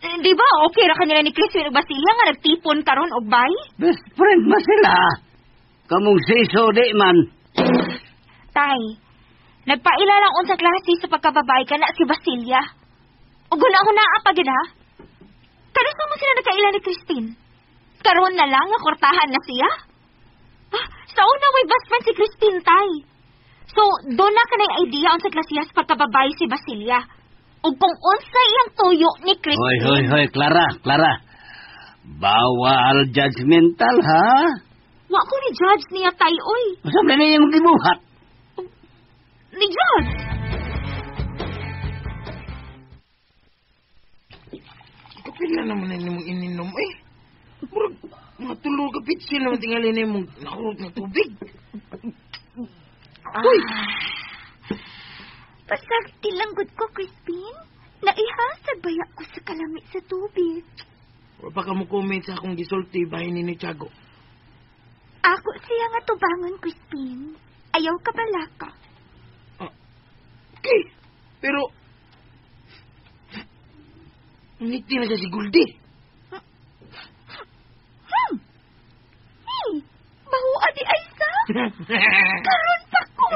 Di ba okay ra kanila ni Crispin ug Basilia nga nagtipon karon og bay? Best friend ma sila. Kamong siso di man. Tay, nagpaila lang unsa klase sa pagkababae ka na si Basilia. Ug huna-hunaa pa gid ha. Karon mo sila nagkaila ni Christine? Karon na lang nga kortahan na siya? Ah, sa una way best friend si Christine, tay. So, doon na ka na idea unsa klase sa pagkababae si Basilia. Ug kung unsa iyang tuyo ni Christine. Hoy, hoy, hoy, Clara, Clara. Bawal judgmental, ha? Wa ko ni judge niya, tay, oy. Unsa man niya imong gibuhat? Ni judge. Kapila naman na nimong ininom, eh. Murag, mga tulo ka pitsil naman tingali na imong nakurot na tubig. Uy! Pasagti lang gud ko, Crispin. Naihasag baya ko sa kalami sa tubig. Wa pa ka mo comment sa akong gisulti bahin ni Tiago. Ako siya nga tubangon, Crispin. Ayaw ka balaka. Okay, pero ngiti na siya si Goldie. Hey, baho di ay sa. Karon pa ko.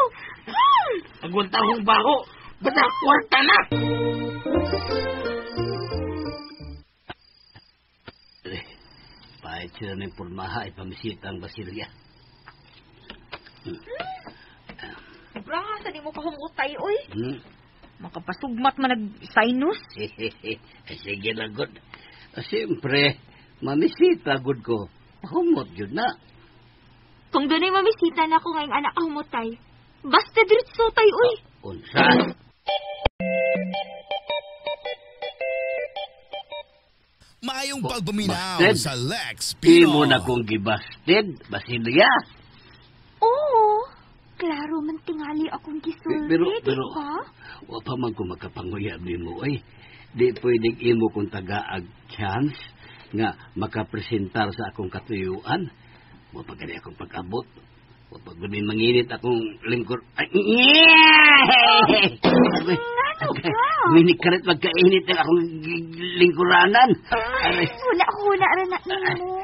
Agwanta akong baho. Basta kwarta na. Pahit sila ng pormaha ay pamisita ang Basilia. Bra, sa di mo kahumutay, oy. Makapasugmat man nag-sinus. Sige lang, good. Siyempre, mamisita, good ko. Humot yun na. Kung doon'y mamisita na ako ngayong anak kahumutay, basta diretso tay, uy. Unsa? Maayong pagpaminaw sa Lex Pino. Imo Pino. na kong gibasted, Basilia. Oo. Klaro man tingali akong gisulti, Pero, di pero, ba? wa pa man ko makapanguyab nimo, oy. Di pwedeng imo kong tagaag chance nga makapresentar sa akong katuyuan. Wa pa gani akong pag-abot. Wa pa gani manginit akong lingkor. Ay, Ngano ka? Minikarit magkainit ang akong lingkuranan. Aray. Huna-huna ra na nimo.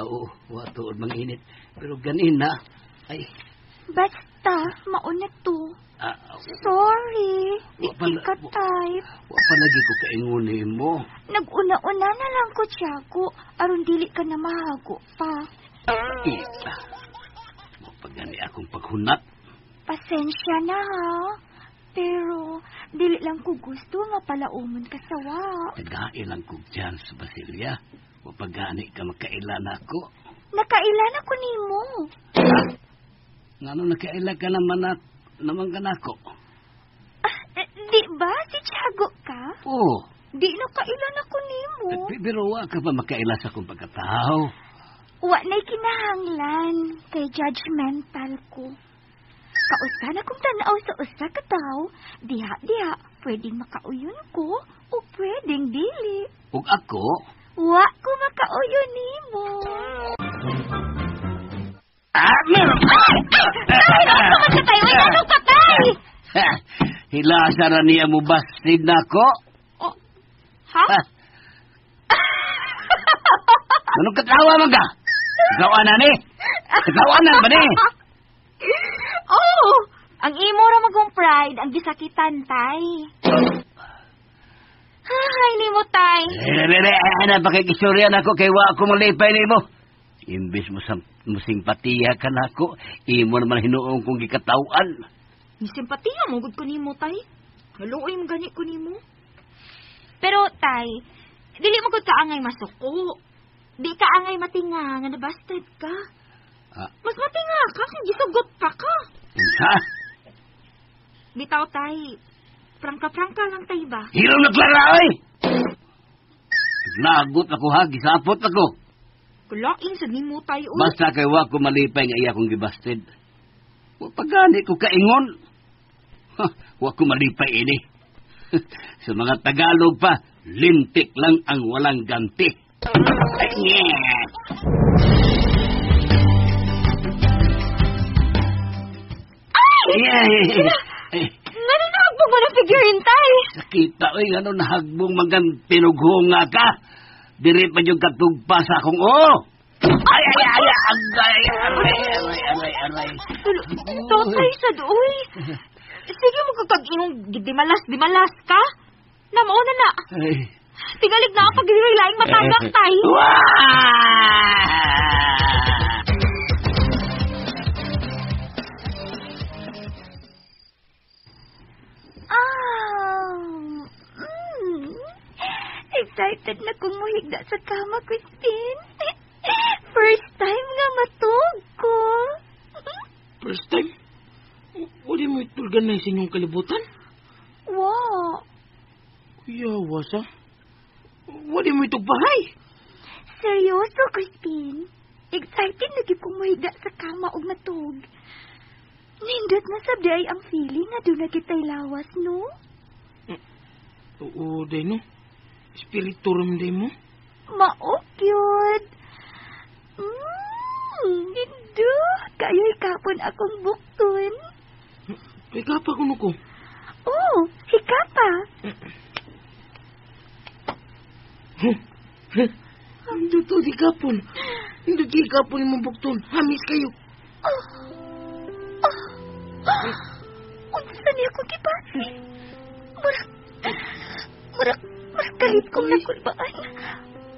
Oo, wa tuod manginit. Pero ganin na. Ay, Basta, mauna to. Sorry, di Wa ka type. Wa pa lagi ko kaingon nimo. Nag-una-una na lang ko, Tiago. Aron dili ka na mahago pa. Ita. Wa pa gani akong paghunat. Pasensya na, ha? Pero, dili lang ko gusto nga palaumon ka sa wa. Tagail lang kog chance, Basilia. Wa pa gani ka makaila na ako. Nakailan ako nimo. Ngano nakaila ka naman na, naman ka nako? Di ba si Tiago ka? Oo. Di nakailan ako nimo. Pero wa ka pa makaila sa akong pagkatao. Wa na'y kinahanglan kay judgmental ko. Kausa na kong tanaw sa usa ka tawo, diha-diha, pwedeng makauyon ko o pwedeng dili. Ug ako? Wa ko makauyon nimo. Ah, meron! Ay, ano man ka tayo? Ay, ano ka tay? Hilasa ra niya mo bastid na ako. Oh, ha? Anong katawa man ka? Ikaw na ni? Ikaw na ba ni? Oh! Ang imo ra magong pride ang gisakitan, tay. Hay nimo, tay. Ana pakikistorya nako kay wa ako malipay nimo. Imbis mo sa musimpatiya ka nako, imo naman hinuon kong gikatawan. Ni simpatiya mo gud ko nimo, tay. Haluoy mo gani ko nimo. Pero tay, dili mo gud kaangay masuko. Di ka angay matinga nga nabasted ka. Ah. Mas matinga ka kung gisugot pa ka. Unsa? Bitaw, tay. Prangka-prangka lang tay ba? Hilom na Clara, oy! Nagot ako ha, gisapot ako. Kulain sa nimo, tay, oy. Basta kay wa ko malipay nga iya kong gibasted. Wa pagani ko kaingon. Ha, wa ko malipay ini. Sa mga Tagalog pa, lintik lang ang walang ganti. Ay, nye! Ay! Ay! Ngano nahagbong mo na figurine, tay? Sakita, oy, ngano nahagbong magang pinughunga ka. Diri pa yung katugpa sa akong, oh! Ay, ay, ay, ay, aray, aray, aray, aray. Tatay sa doy. Sige mo kag inong dimalas-dimalas ka. Namuuna na. Ay. Tingalig na ang pagrilaing matagak, tay. Wah! Excited na kong muhigda sa kama, Crispin. First time nga matug ko. First time? Wala mo itulgan na sa inyong kalibutan? Wow. Kuya, wasa. Wala mo itugbahay. Seryoso, Crispin. Excited na gyud kong muhigda sa kama og matug. Nindot na sabdi ay ang feeling nga doon na kita'y lawas, no? Oo, day no. Espiritu rin day mo. Mao-cute. Nindot. Kayo'y kapon akong bukton. Hikapa kuno ko. Oh, hikapa. Nindot to, hikapon. Nindot hikapon imong bukton. Hamis kayo. Unsa niya ko gibati? Murag kalit kong nakulbaan.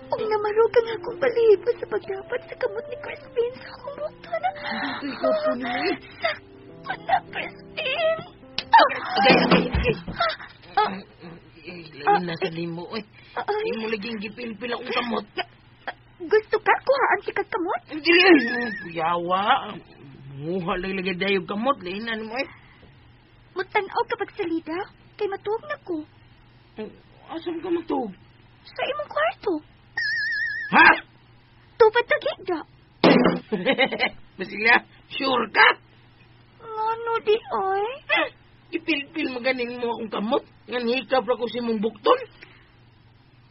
Ug namarog ang akong balahibo sa pagdapat sa kamot ni Crispin sa akong bukton. Hikapon mo eh. Sakto na, Crispin. Agay, agay, agay. Lain na sa limo, eh. Imo laging gipilpil akong kamot. Gusto ka kuhaan si kag kamot? Hindi rin. Kuyawa. Muha lang lagi dayog kamot. Lain na mo eh. Magtanaw kapag salida, kay matuog na ko. Asan ka matuog? Sa imong kwarto. Ha? Tupad tagigda. Basilia, sure ka? Ngano di oy? Ipilpil maganing mo akong kamot. Nga hikap ra ko sa imong bukton.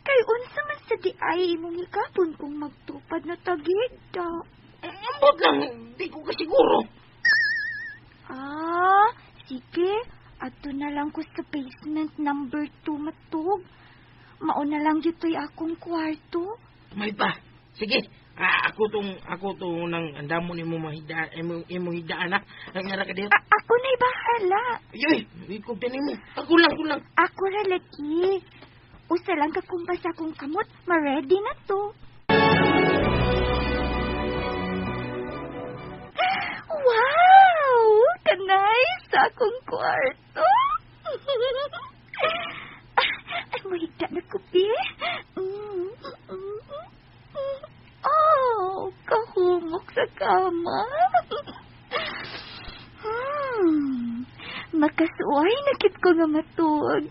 Kay unsa man sa di ay imong hikapon kung magtupad na tagigda. Ambot lang, di ko kasiguro. Ah, sige. Ato na lang ko sa basement number 2 matug. Mauna lang dito'y akong kwarto. May pa. Sige. Ako tong nang andamo nimo mahidaan, imo hidaan na. Ang ngara ka diha. Ako na'y bahala. Ayoy, ikog din nimo. Ako lang. Ako ra lagi. Usa lang kakumpas akong kamot, ma-ready na to. Wow! Kanay sa akong kwarto. Ay, mahigda na kupi. Oh, kahumok sa kama. Makasuway na kit ko nga matuog.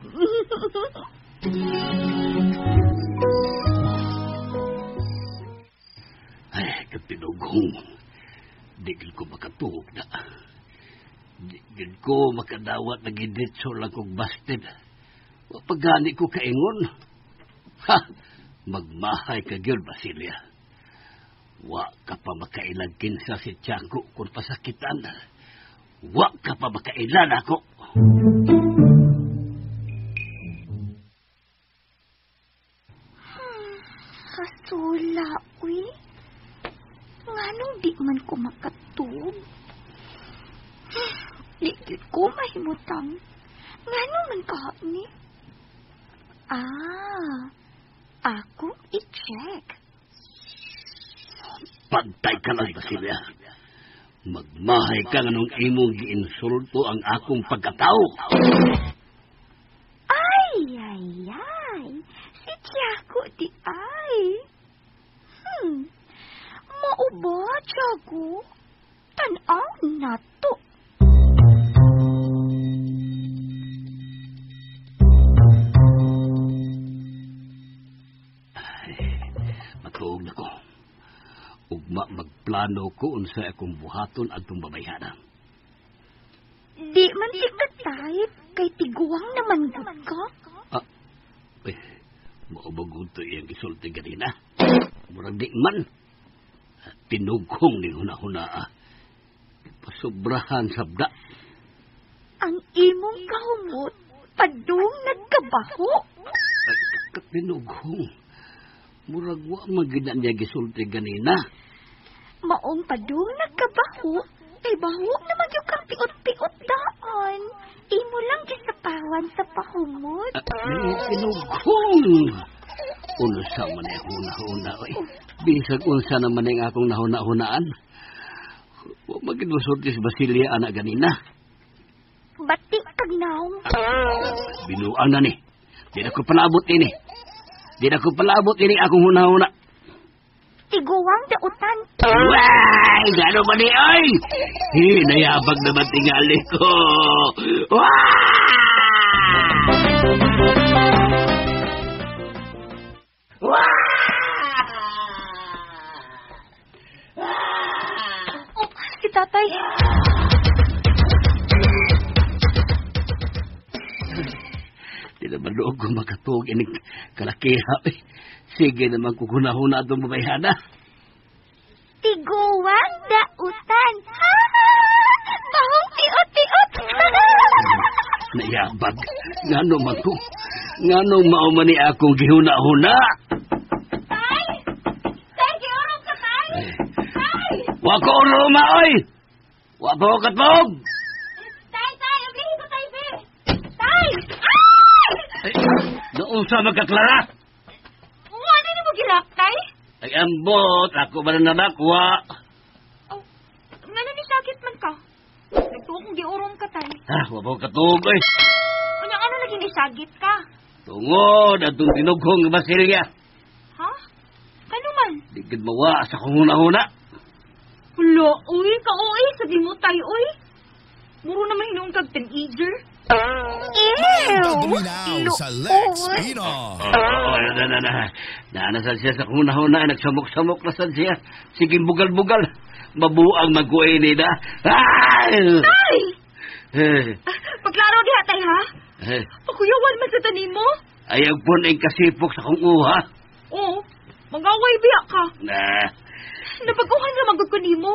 Ay, kapinughong. Di ko makatuog na. Di ko makadawat na giditso lang kong busted. Pagani ko kaingon. Ha! Magmahay ka gyud, Basilia. Wa ka pa makailag kinsa si Tiago kung pasakitan. Wa ka pa makailan ako. Kasula, uy. Nganong di man ko makatug? Di gyud ko mahimutang. Ngano man kaha ni? Ah, akong i-check. Pagtay ka lang, Basilia. Magmahay ka nga nung imong giinsulto ang akong pagkatao. Ay, ay, ay. Si Tiago di ay. Mao ba, Tiago? Tan-aw na to. Matuog na ko. Ugma magplano ko unsa akong buhaton adtong babayhana. Di man ti ka-type kay tiguang naman gud ka. Ah, eh, mao ba gud to iyang gisulti ganina? Murag di man. Tinugkong ni huna-huna. Pasubrahan sabda. Ang imong kahumot, padung nagkabaho. Tinughong. Murag wa man gid na niya gisulti ganina. Maong padung nagkabaho, kay baho naman yung kang piot-piot daan. Imo lang gisapawan sa pahumot. Tinughong. Unsa man ay huna-huna oy. Bisag unsa naman ang akong nahuna-hunaan. Wa man gid mosulti si Basilia ana ganina. Bati kag naong. Binuang na ni. Di na ko palabot ini. Di na ko palabot ini akong huna-huna. Tiguang dautan. Way! Gano ba ni ay? Hinayabag naman tingali ko. Wah! Wah! Oh, si tatay. Di naman loob ko makatuog ining kalakiha. Sige naman kukunahuna itong babayhana. Tiguang dautan. Ha! Bahong piot-piot. Nayabag. Ngano man ko. Ngano mao man ni akong gihuna-huna. Tay! Tay, giurong ka, tay! Tay! Wa ko uroma, oy! Wa pa ko katog! Tay, tay! Oblihin ko, tay, be! Tay! Ay! Ay, doon sa magkaklara. Wa na mo girak, tay? Ay, ambot. Ako ba na nabakwa? Oh, ngano ni sakit man ka? Nagtuo kong giurong ka, tay. Ah, wa pa ko katog, oy. Unya, ano lagi ni sakit ka? Tungod, atong tinughong Basilia. Ha? Kano man? Di gid mawa sa akong huna-huna. Hala, uy, ka-uy, sabi mo tayo, uy. Muro naman hinuong kag teenager. Ew! Pagpaminaw sa Lex Pinoy. Oo, na, na, na. Naanasan siya sa huna-huna, nagsamok-samok na sad siya. Sige, bugal-bugal. Mabuang mag-uwi nila. Ay! Tay! Eh, Pagklaro diha, tay, ha? eh, Pakuyawan man sa tanin mo. Ayaw po na yung kasipok sa kong uha. Oo, mag-away biya ka. Na, Nabaguhan na magod ko nimo.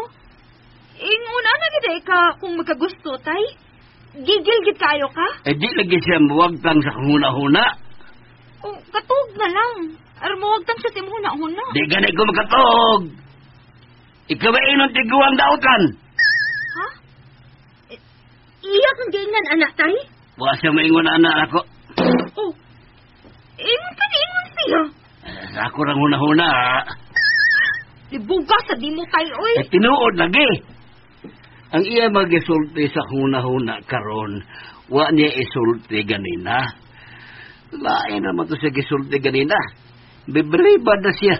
Inguna na gid eh ka kung magkagusto, tay. Gigil gid kayo ka? eh di lagi siya muwagtang sa kong huna-huna. O, katug na lang. Armuwag tang siya sa imong huna-huna. Di gani ko makatog. Ikaw ba inong tiguang dautan? Ha? Eh, iya kang giingnan, anak, tay? Wa siya maingon anak ako. Oh, ingon ka ni ingon siya. Eh, Sa ako rang huna-huna. Libuga sa di mo tay, oy. Eh, tinuod lagi. Ang iya magisulti sa huna-huna karon, wa niya isulti ganina. Lain naman to siya gisulti ganina. Bibriba na siya.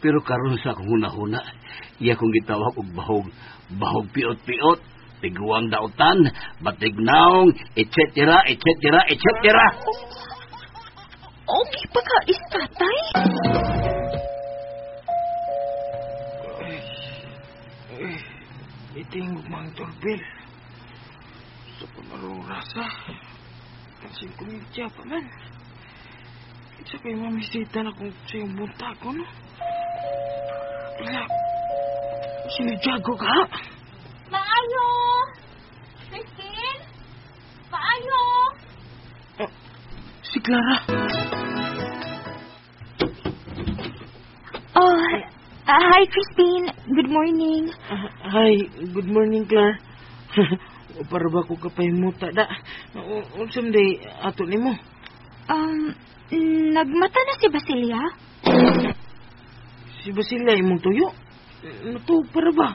Pero karon sa huna-huna, iya kong gitawag og bahog, bahog piot-piot, tiguang dautan, batignaong, etc., etc., etc. Okay pa ka istatay? Itingog mga doorbell. Sa pamarong rasa. Pansin ko media pa man. Isa kay mamisita na kung sa iyong bunta ko, no? Wala. Sino Jago ka? Maayo! Christine? Maayo! Si Clara. Oh, hi, Christine. Good morning. Hi, good morning, Clara. Para ba ko kapahimuta da? Unsa man day ato nimo? Nagmata na si Basilia? Si Basilia imong tuyo? Natuog para ba?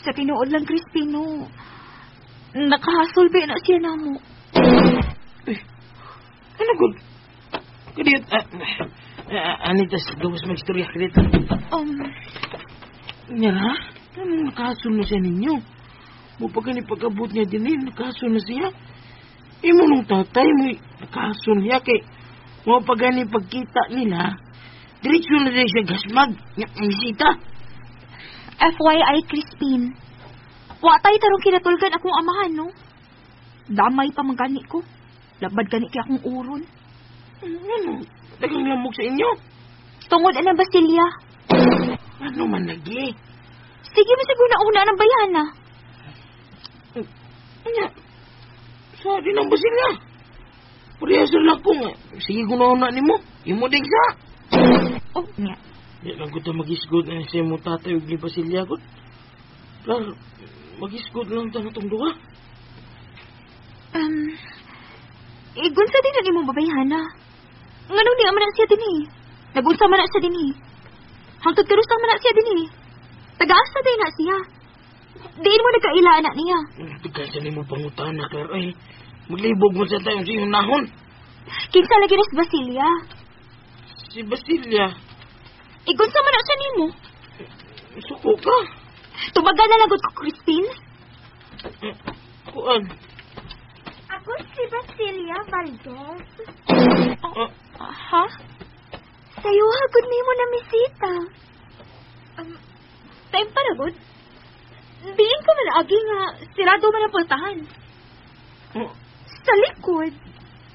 Sa tinuod lang, Crispino, nakahasulbi na siya namo. Eh, ano gud? Kadiyot, anitas, gawas magstorya, kadiyot. Nga ha? Ano nakahasul na siya ninyo? Mupag ni pag-abot niya din eh, nakahasul na siya. Imo nung tatay mo, nakahasul niya kay mupag ni pagkita nila, diretso na din siya gasmag, nga misita. FYI, Crispin, wa tayo tarong kinatulgan akong amahan, no? Damay pa man gani ko. Labad gani kay akong uron. Ano? Dagang lamok sa inyo? Tungod anang Basilia. Ano man lagi? Sige, masig una-una ng bayana. Anya, sa di ng Basilia. Parehas lang ko nga. Sige, guna-una ni mo. Imo din sa. Oh, nga. Di lang ko ta magisgod na siya mo tatay og ni Basilia ko. Claro, magisgod lang ta natong duha. Igunsa din na imong babayhana. Nganong di man na siya din eh. Nagunsa man na siya din eh. Hangtod karusa man na siya din eh. Tagaasa din na siya. Diin mo nagkaila na niya. Tagasa ni mo pangutana, Claro. Ay, maglibog mo sa tayo sa iyong nahon. Kinsa lagi na si Basilia? Si Basilia? Igunsa man na siya nimo. Suko ka. Tubagan na lagot ko, Crispin. Kuan. Ako si Basilia Valdez. Ha? Sayo hagod nimo na misita. Time pa na, god. Diin ka man agi nga sirado man ang pultahan. Sa likod,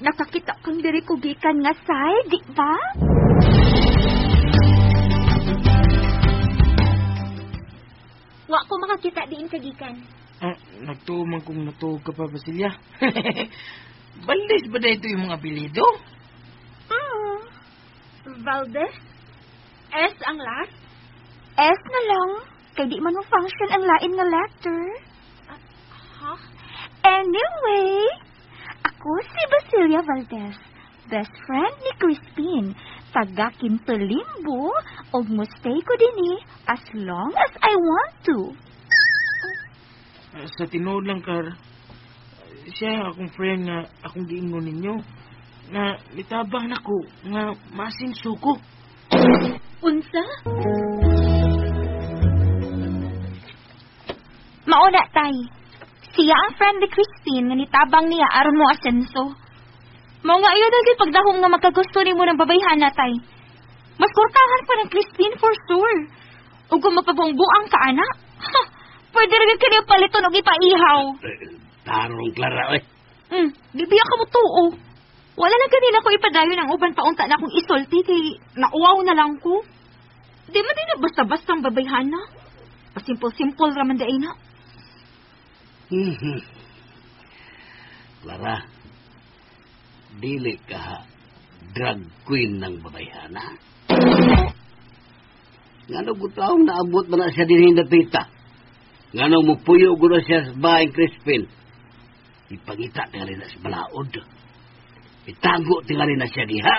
nakakita kang diri ko gikan nga side, di ba? Wa ko makakita diin ka gikan. Nagtuo man kung natuog ka pa, Basilia. Valdez ba na ito yung mga apelyido? Valdez? S ang last? S na lang. Kay di man mo function ang lain nga letter. Ha? Anyway, ako si Basilia Valdez, best friend ni Crispin. Taga Quinto Limbo, og mo stay ko dinhi as long as I want to. Sa tinuod lang, Kar, siya akong friend nga akong giingon ninyo na mitabang nako nga masinso ko. Unsa? Mauna, tay. Siya ang friend ni Christine nga nitabang niya aron mo asenso. Mao nga iyo dagit pagdahom nga magkagusto nimo ng babayhana, tay. Mas kurtahan pa ng Christine for sure. Ug kung magpabuang-buang ka, ana, ha, pwede rin ka niya paliton og ipaihaw. Tarong, Clara, oy. Bibiya ka mo tuo. Wala na ganina ko ipadayon ang uban paunta na akong isulti kay nauwaw na lang ko. Di man din na basta-basta ang babayhana. Pasimple-simple raman daay na. Clara, dili ka drag queen ng babayhana. Ngano gutawang naabot man na siya dinhi dapita? Ngano mupuyo gud siya sa bahay Crispin? Ipangita tingali na sa balaod. Itago tingali na siya diha.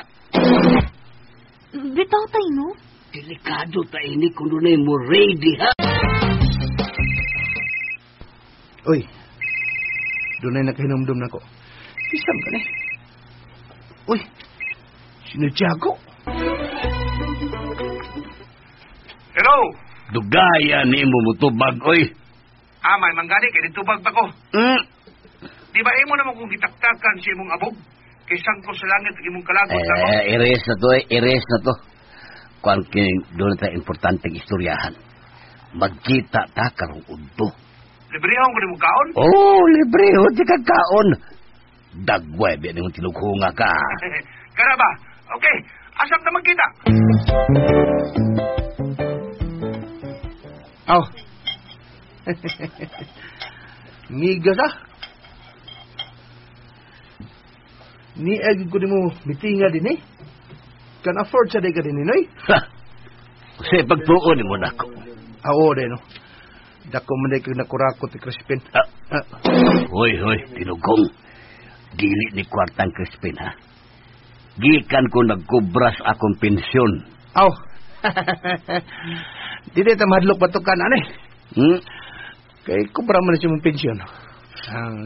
Bitaw tay, no? Delikado ta ini kung dunay mo ready diha. Uy, dunay nakahinumdum na ko. Isam ka ni. Uy, sino Tiago? Hello? Dugaya ni mo mutubag, oy. May manggani, kay nitubag pa ko. Di ba imo naman kung gitaktakan sa imong abog? Kay sangko sa langit ang imong kalagot na ko. Erase na to, erase na to. Kuan kining doon ta importanteng istoryahan. Magkita ta karong udto. Librehon ko nimo kaon? Oh, librehon di ka kaon. Dagway biya nimong tinughunga ka. Kara ba? Okay, asap na magkita. Aw. Migas ah. Niag ko nimo mitinga din eh. Can afford sa day ka din, Noy. Ha! Kasi pagtuon mo na ko. Oo, de, no? Dako man day kag nakurakot ni Crispin. Hoy, hoy, tinugong. Dili ni kwartang Crispin, ha? Gikan ko nagkubras akong pensyon. Aw. Dili ta mahadlok batukan, ani. Hmm? Kay kubra man siya mong pensyon.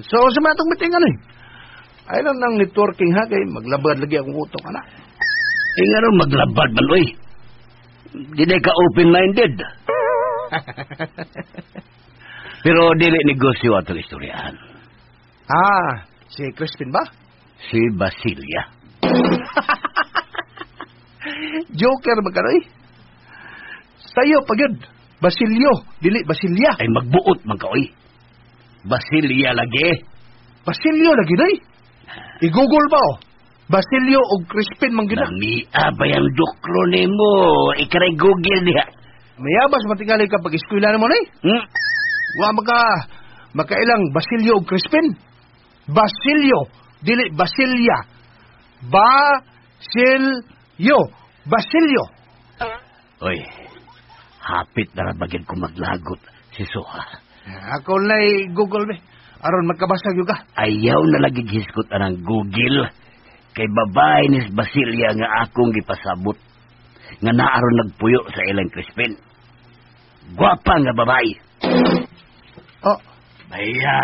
So, sa mga itong meeting, ano eh? Ay lang ng networking, ha? Kay maglabad lagi akong utok, ana. Eh, nga ron, maglabad man, oy. Dili ka open-minded. Pero dili negosyo atong istoryahan. Ah, si Crispin ba? Si Basilia. Joker ba ka, oy? Sayo pa gyud. Basilio, dili Basilia. Ay magbuot man ka, oy. Basilia lagi. Basilio lagi, oy. I-google ba, oh? Basilio og Crispin man gyud na. Namia ba yung duklo nimo? Ikaray Google diha. Mayabas matingali ka pag-eskwela nimo, oy. Hmm? Wa makailang Basilio og Crispin. Basilio, dili Basilia. Basilio, Basilio. Oy, hapit na ra bagid ko maglagot si Soha. Ako na'y Google be. Aron magkabasa gyud ka. Ayaw na lagi gihisgot anang Google. Kay babae ni Basilia nga akong gipasabot. Nga naaron nagpuyo sa ilang Crispin. Gwapa nga babae. Oh. Baya,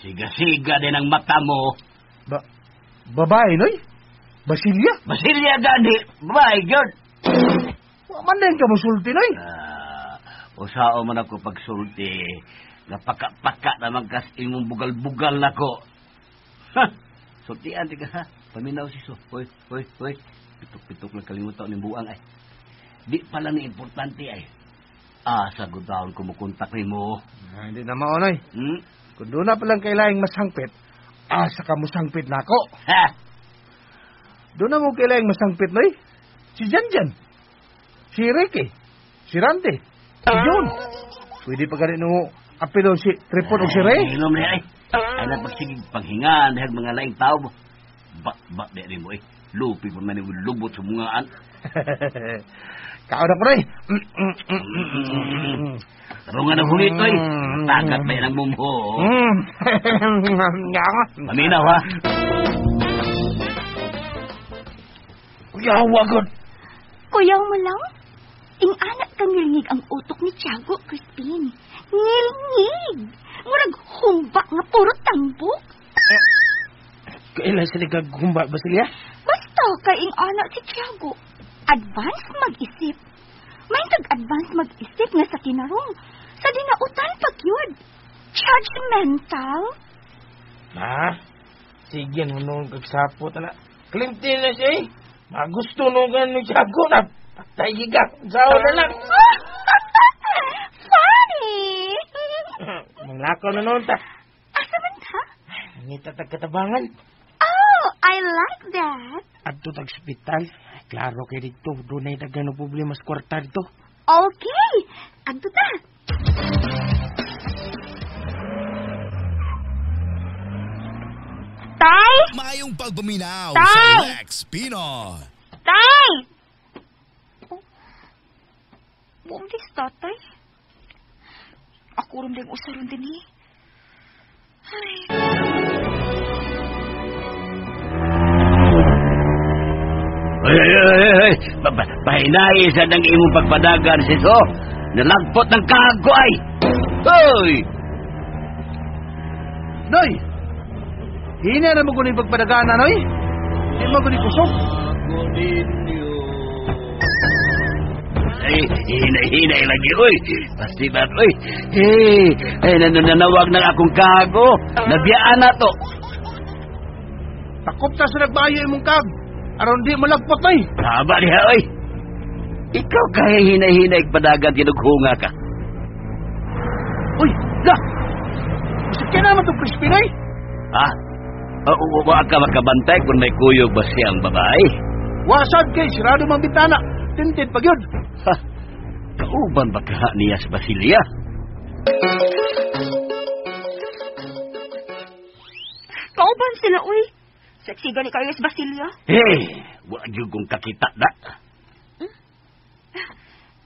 siga-siga din ang mata mo. Babae, noy? Basilia? Basilia gani, babae gyud. Wa man din ka mosulti, noy. Usao man ako pagsulti. Napaka-paka naman kas imong bugal-bugal nako. Ha! Sultian di ka ha. Paminaw si so. Hoy, hoy, hoy. Pitok-pitok lang kalimutan ng buang ay. Di pala ni importante ay. Asa gudahon ko mukontak nimo. Ah, hindi na mao, noy. Hmm? Kung doon na palang kailangang masangpit, asa ka mosangpit nako. Ha! Doon na mo kailangang masangpit, noy. Si Janjan. Si Ricky. Si Randy. Si John. Pwede pa ganit mo apilo si Tripod o si Ray. Ay, inom na ay. Ay napagsigig panghingan dahil mga laing tao. Ba, di rin mo eh. Lupi pa man yung lubot sa mungaan. Kaon ako, Ray. Tarungan ang hulit, oy. Tagat ba yan ang mumho? Paminaw, ha? Kuya, wagod. Kuyaw mo lang? Ing-anak kang ngilngig ang utok ni Tiago, Crispin. Ngilngig! Murag humba nga puro tambok. Kailan sila gaghumba, Basilia? Basta kay ing-anak si Tiago. Advance mag-isip. May tag-advance mag-isip nga sa kinarong. Sa dinautan pag yun. Judgmental. Ma, sige noon kagsapot na. Klimti na siya eh. Magusto nung gano'n Tiago na. Patay ka. Sao na lang. Funny! Manglakaw na noon ta. Asa man ta? Nangita tagkatabangan. Oh, I like that. Adto tag ospital. Klaro kay dito. Doon ay daghan og problema sa kwarta dito. Okay. Adto ta. Tay! Maayong pagpaminaw Tay! sa Lex Pino. Tay! Oh. Buong dis, tatay. Ako rin din usaron din eh. Ay. Ay, ay, ay, ay. Pahinay sa nang imong pagpadagan, siso. Nalagpot ng kago ay. Hoy! Noy! Hina na mo ko ni pagpadagana, Noy. Di mo ko ni kusog. Ay, hinay-hinay lagi, oy. Pasti ba, oy. Hey, ay, nananawag ng akong kago. Nabiyaan na to. Takop ta sa nagbayo imong kag. Aron di malagpot, Noy. Tama niya, oy. Ikaw kaya hinay-hinay padagan tinughunga ka. Uy, la! Masakyan naman itong Crispin, oy. Ha? Wa ka makabantay kung may kuyog ba siyang babae? Wasad kay sirado mang bitana. Tinted pag yun. Ha? Kauban ba ka niya sa Basilia? Kauban sila, uy. Sexy gani kayo sa Basilia. Hey, wa gyud kong kakita da.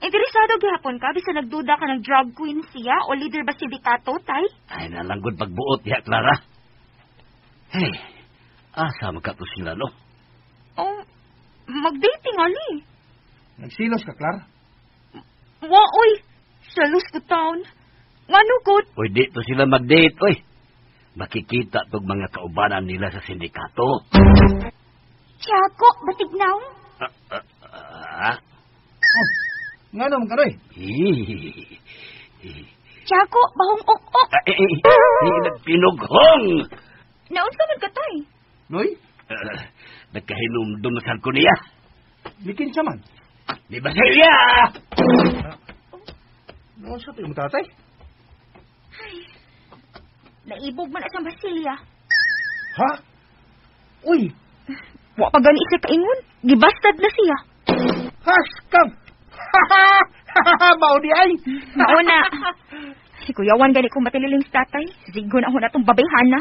Interesado gihapon ka bisan nagduda ka ng drug queen siya o leader ba sindikato, tay? Ay, nalanggod pagbuot diha, Clara. Hey, asa magkato sila, no? Oh, mag-dating, ali. Nagsilos ka, Clara? Wa, oy. Salos ko taon. Ngano, God? Uy, di to sila mag-date, oy. Makikita tog mga kaubanan nila sa sindikato. Tiago, batignaw? Oh, ngano man karoy? Tiago, bahong ok-ok. Nagpinughong! Naunsa man ka, tay? Noy? Nagkahinumdum na saan ko niya. Bikin siya man. Di ba siya? Naunsa to yung tatay? Ay, naibog man asang Basilia. Ha? Uy! Wa pa gani siya kaingon. Gibastad na siya. Haskam! Mao di ay! Mauna. Si Kuya Juan gani kong matililing sa tatay. Sigo na ako na itong babayhana.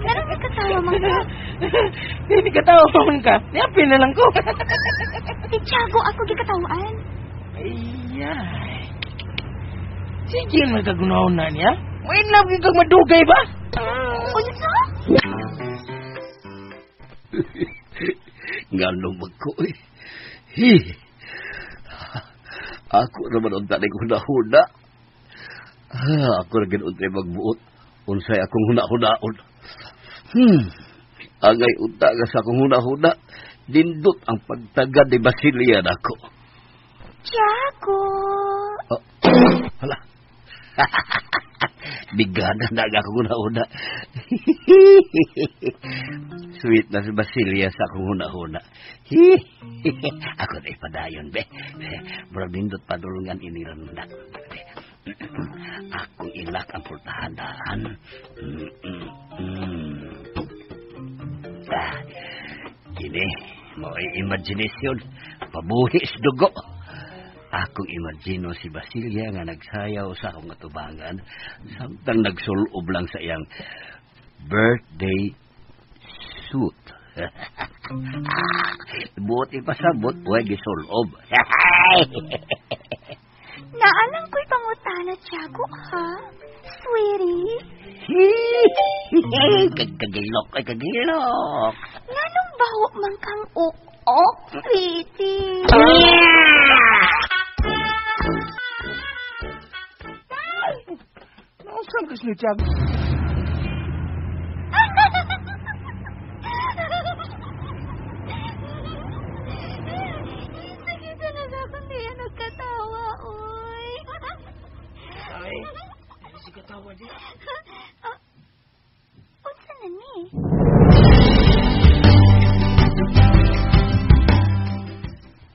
Ganun ka katawa, man ka. Hindi katawa man ka. Niapin na lang ko. Si Tiago ako gikatawaan. Ay. Sige, magkagunaw na niya. May love yung kag madugay ba? Unsa? Nga lumag ko eh. Hi. Ako naman unta na huna-huna. Ako na ginuntay magbuot. Unsay akong huna-hunaon. Angay unta ka sa akong huna-huna. Dindot ang pagtagad ni Basilia nako. Tiago. Oh, hala. Bigana na ang akong huna-huna. Sweet na si Basilia sa akong huna-huna. Ako na ipadayon, be. Murag nindot padulungan iniran na. Akong ilak ang pultahan-dahan. Kini, mo'y imagination. Pabuhi sa dugo. Akong imagino si Basilia nga nagsayaw sa akong katubangan samtang nagsulob lang sa iyang birthday suit. Buot ipasabot, huwag gisulob. Naalang ko'y pangutana, Tiago, ha? Sweetie? Kagilok, ay kagilok. Nganong baho man kang ok-ok, sweetie? Nausam ka siya, Tiago. Sige talaga kung di yan nagkatawa, oy. Ay, si katawa di. Unsa na ni?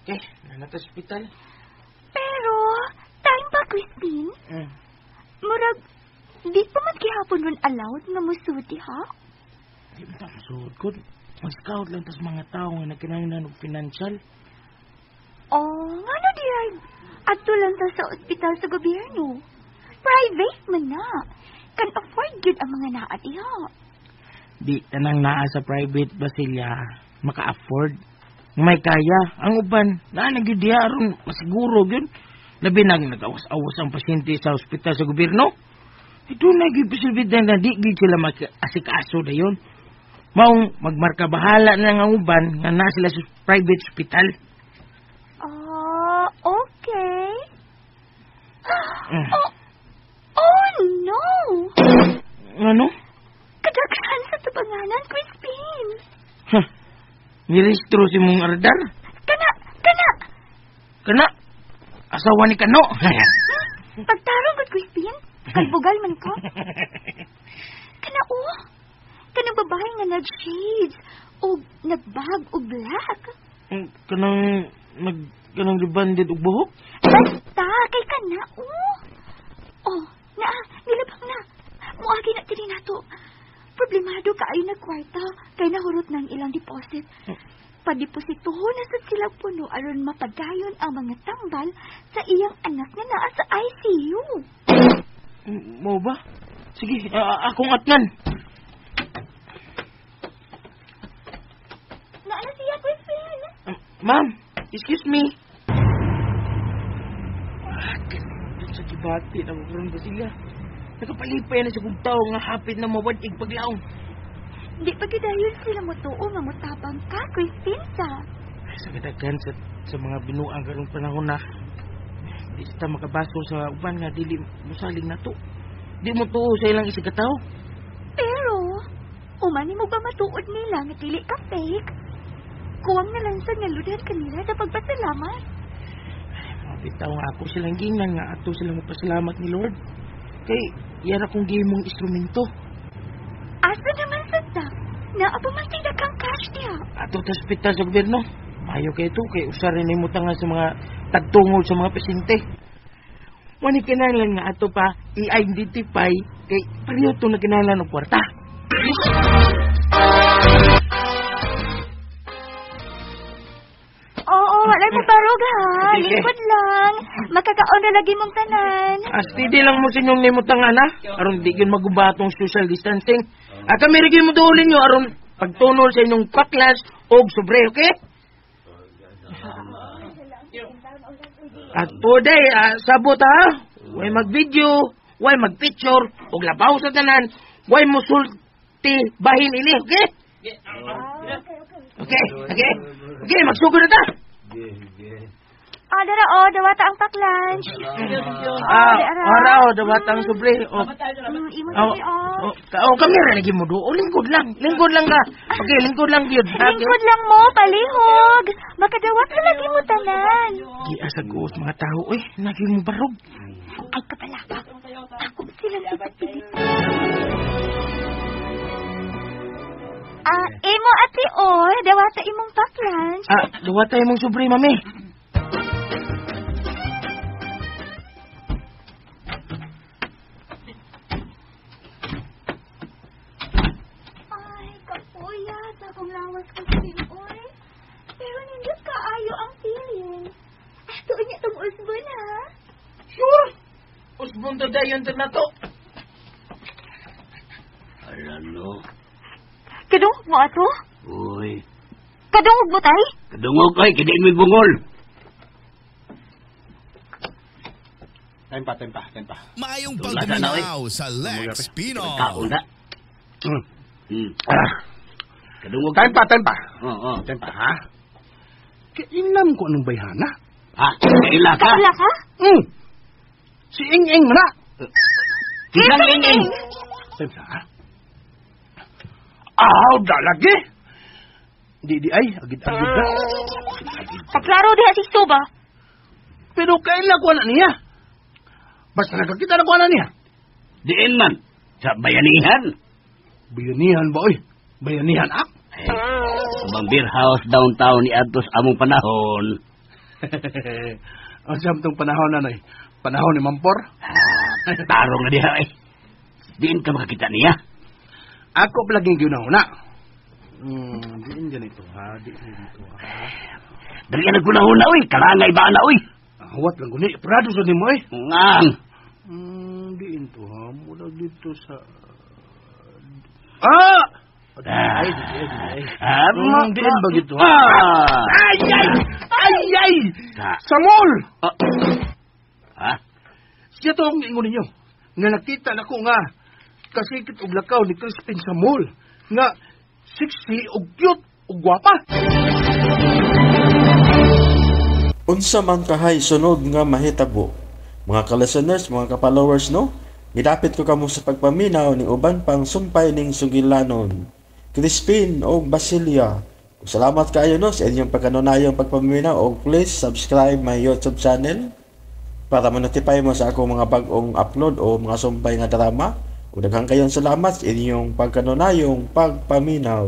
Eh, nanata ospital. Pero, time ba, Crispin? Murag, di pa man gihapon nun allowed nga musuti, ha? Di man ta masuod ko. Mag-scout lang tas mga tao nga nagkinahanglan og financial. Oh, ngano di ay? Adto lang ta sa ospital sa gobyerno. Private man na. Can afford gyud ang mga naa diha. Di tanang naa sa private Basilia maka-afford. May kaya ang uban naa na gyud diha aron masiguro gyud. Labi na nag-awas-awas ang pasyente sa ospital sa gobyerno. Ito na gyud posibilidad na di gyud sila makaasikaso dayon. Maong magmarka bahala na ang uban nga naa sila sa private hospital. Ah, okay. Oh, oh no! Ano? Kadaghan sa tubanganan, Crispin. Huh. Nirehistro si mong aradar? Kana, kana! Kana? Asawa ni Kano? Pagtarong ko, Crispin. Kalbugal man ko. Kana, oh. Kanang babae nga nag-shades o nagbag o black. Kanang kanang rebanded og buhok? Basta, kay kana, oh. Oh, naa, nilabang na. Muagi na dili nato. Problemado kaayo na kwarta, kay nahurot na ang ilang deposit. Padepositohon na sad sila puno aron mapadayon ang mga tambal sa iyang anak nga naa sa ICU. Mo ba? Sige, akong atnan. Naana siya, Crispin. Ma'am, excuse me. Kanindot sa kibati na karon Basilia. Nakapalipay na sa kong tao nga hapit na mawad-ig paglaong. Di pa gidayon sila motuo nga motabang ka, Crispin sa. Sa kadaghan sa mga binuang karong panahon na di ta makabaso sa uban nga dili mosalig nato. Di mo tuo sa ilang isig ka tawo. Pero, umani mo ba matuod nila nga dili ka fake? Kuwang na lang sa naludhan kanila sa pagpasalamat. Mga bitaw nga ako silang gingnan nga ato silang magpasalamat ni Lord. Kay yara kong gihimong instrumento. Asa naman sa ta? Naa pa man kang cash niya. Ato ta ospital sa gobyerno. Mayo kay ito kay usa rin nimo tanga sa mga tagtungol sa mga pasyente. Wani kinahanglan nga ato pa i-identify kay pareho to na kinahanglan og kwarta. Oo, wala mo barog ha. Sige. Lingkod lang. Makakaon na lagi mong tanan. Steady lang mo sa inyong nimutang ana aron di gyud maguba atong social distancing. Kami rin gyud mo duolin nyo aron pagtunol sa inyong paklas og sobre, okay? At today, sabot ha, way mag-video, way mag-picture, og labaw sa tanan, way musulti bahin ini, okay? Okay, okay. Okay, magsugod na ta. Dara o, dawata ang paklunch. Dara. Ora, oh, dawata ang sobre. Oh. Imo Oh, sige, oh. oh, kami ra lagi mo do. Oh, lingkod lang. Lingkod lang ka. Okay, lingkod lang gyud. Lingkod lang mo, palihog. Makadawat na lagi mo tanan. Giasa ko mga tao, oy, nagi mo barog. Ay, kapalaka. Ako silang ipapilit. Imo ati or, dawata imong paklunch. Dawata imong sobre, mami. Ay, kapuya, sa akong lawas ko oy. Pero nindot kaayo ang feeling. Ato niya tong usbon, ha? Sure. Usbon to dayon to na to. Ala no. Kadungog mo ato? Uy. Kadungog mo tay? Kadungog oy, kini mi bungol. Time pa. Maayong Tula na, pagpaminaw sa Lex Pinoy. Kaon na. Kadungog. Time pa. Oo. Time pa, ha? Kainam ko anong bayhana? Ha? Kaila ka? Kaila ka? Si Ing-Ing na. Kisang Ing-Ing. Time pa, ha? Aw, dalagi. Di ay, agid-agid na. Paklaro diha si Suba. Pero kaila ko na niya. Basta nakakita na ko na niya. Diin man. Sa bayanihan. Bayanihan ba, oy? Bayanihan, ak? Ubang beer house downtown ni Atos among panahon. Ang siyam tong panahon na, noy. Panahon ni Mampor. Tarong na diha, eh. Diin ka makakita niya. Ako palaging ginahuna. Diin ganito, ha? Diin ganito, ha? Dali na gunahuna, oy. Kalangay ba na, oy? Huwat lang guni. Prado sa nimo, eh. Ngang. Diin to, ha? Mula dito sa... Ah! Ay, ay, ay. Diin ba gito, ha? Ay, ay! Ay, ay! Sa mall! Ha? Siya to ang ingon ninyo. Nga nakita na ko nga kasikit og lakaw ni Crispin sa mall. Nga sexy og cute og gwapa. Unsa man kahay sunod nga mahitabo. Mga ka-listeners, mga ka-followers, no? Gidapit ko kamo sa pagpaminaw ni uban pang sumpay ning sugilanon. Crispin og Basilia. Salamat kaayo no sa inyong pagkanunayong pagpaminaw og please subscribe my YouTube channel para ma-notify mo sa akong mga bag-ong upload o mga sumpay nga drama. Ug daghang kayong salamat sa inyong pagkanunayong pagpaminaw.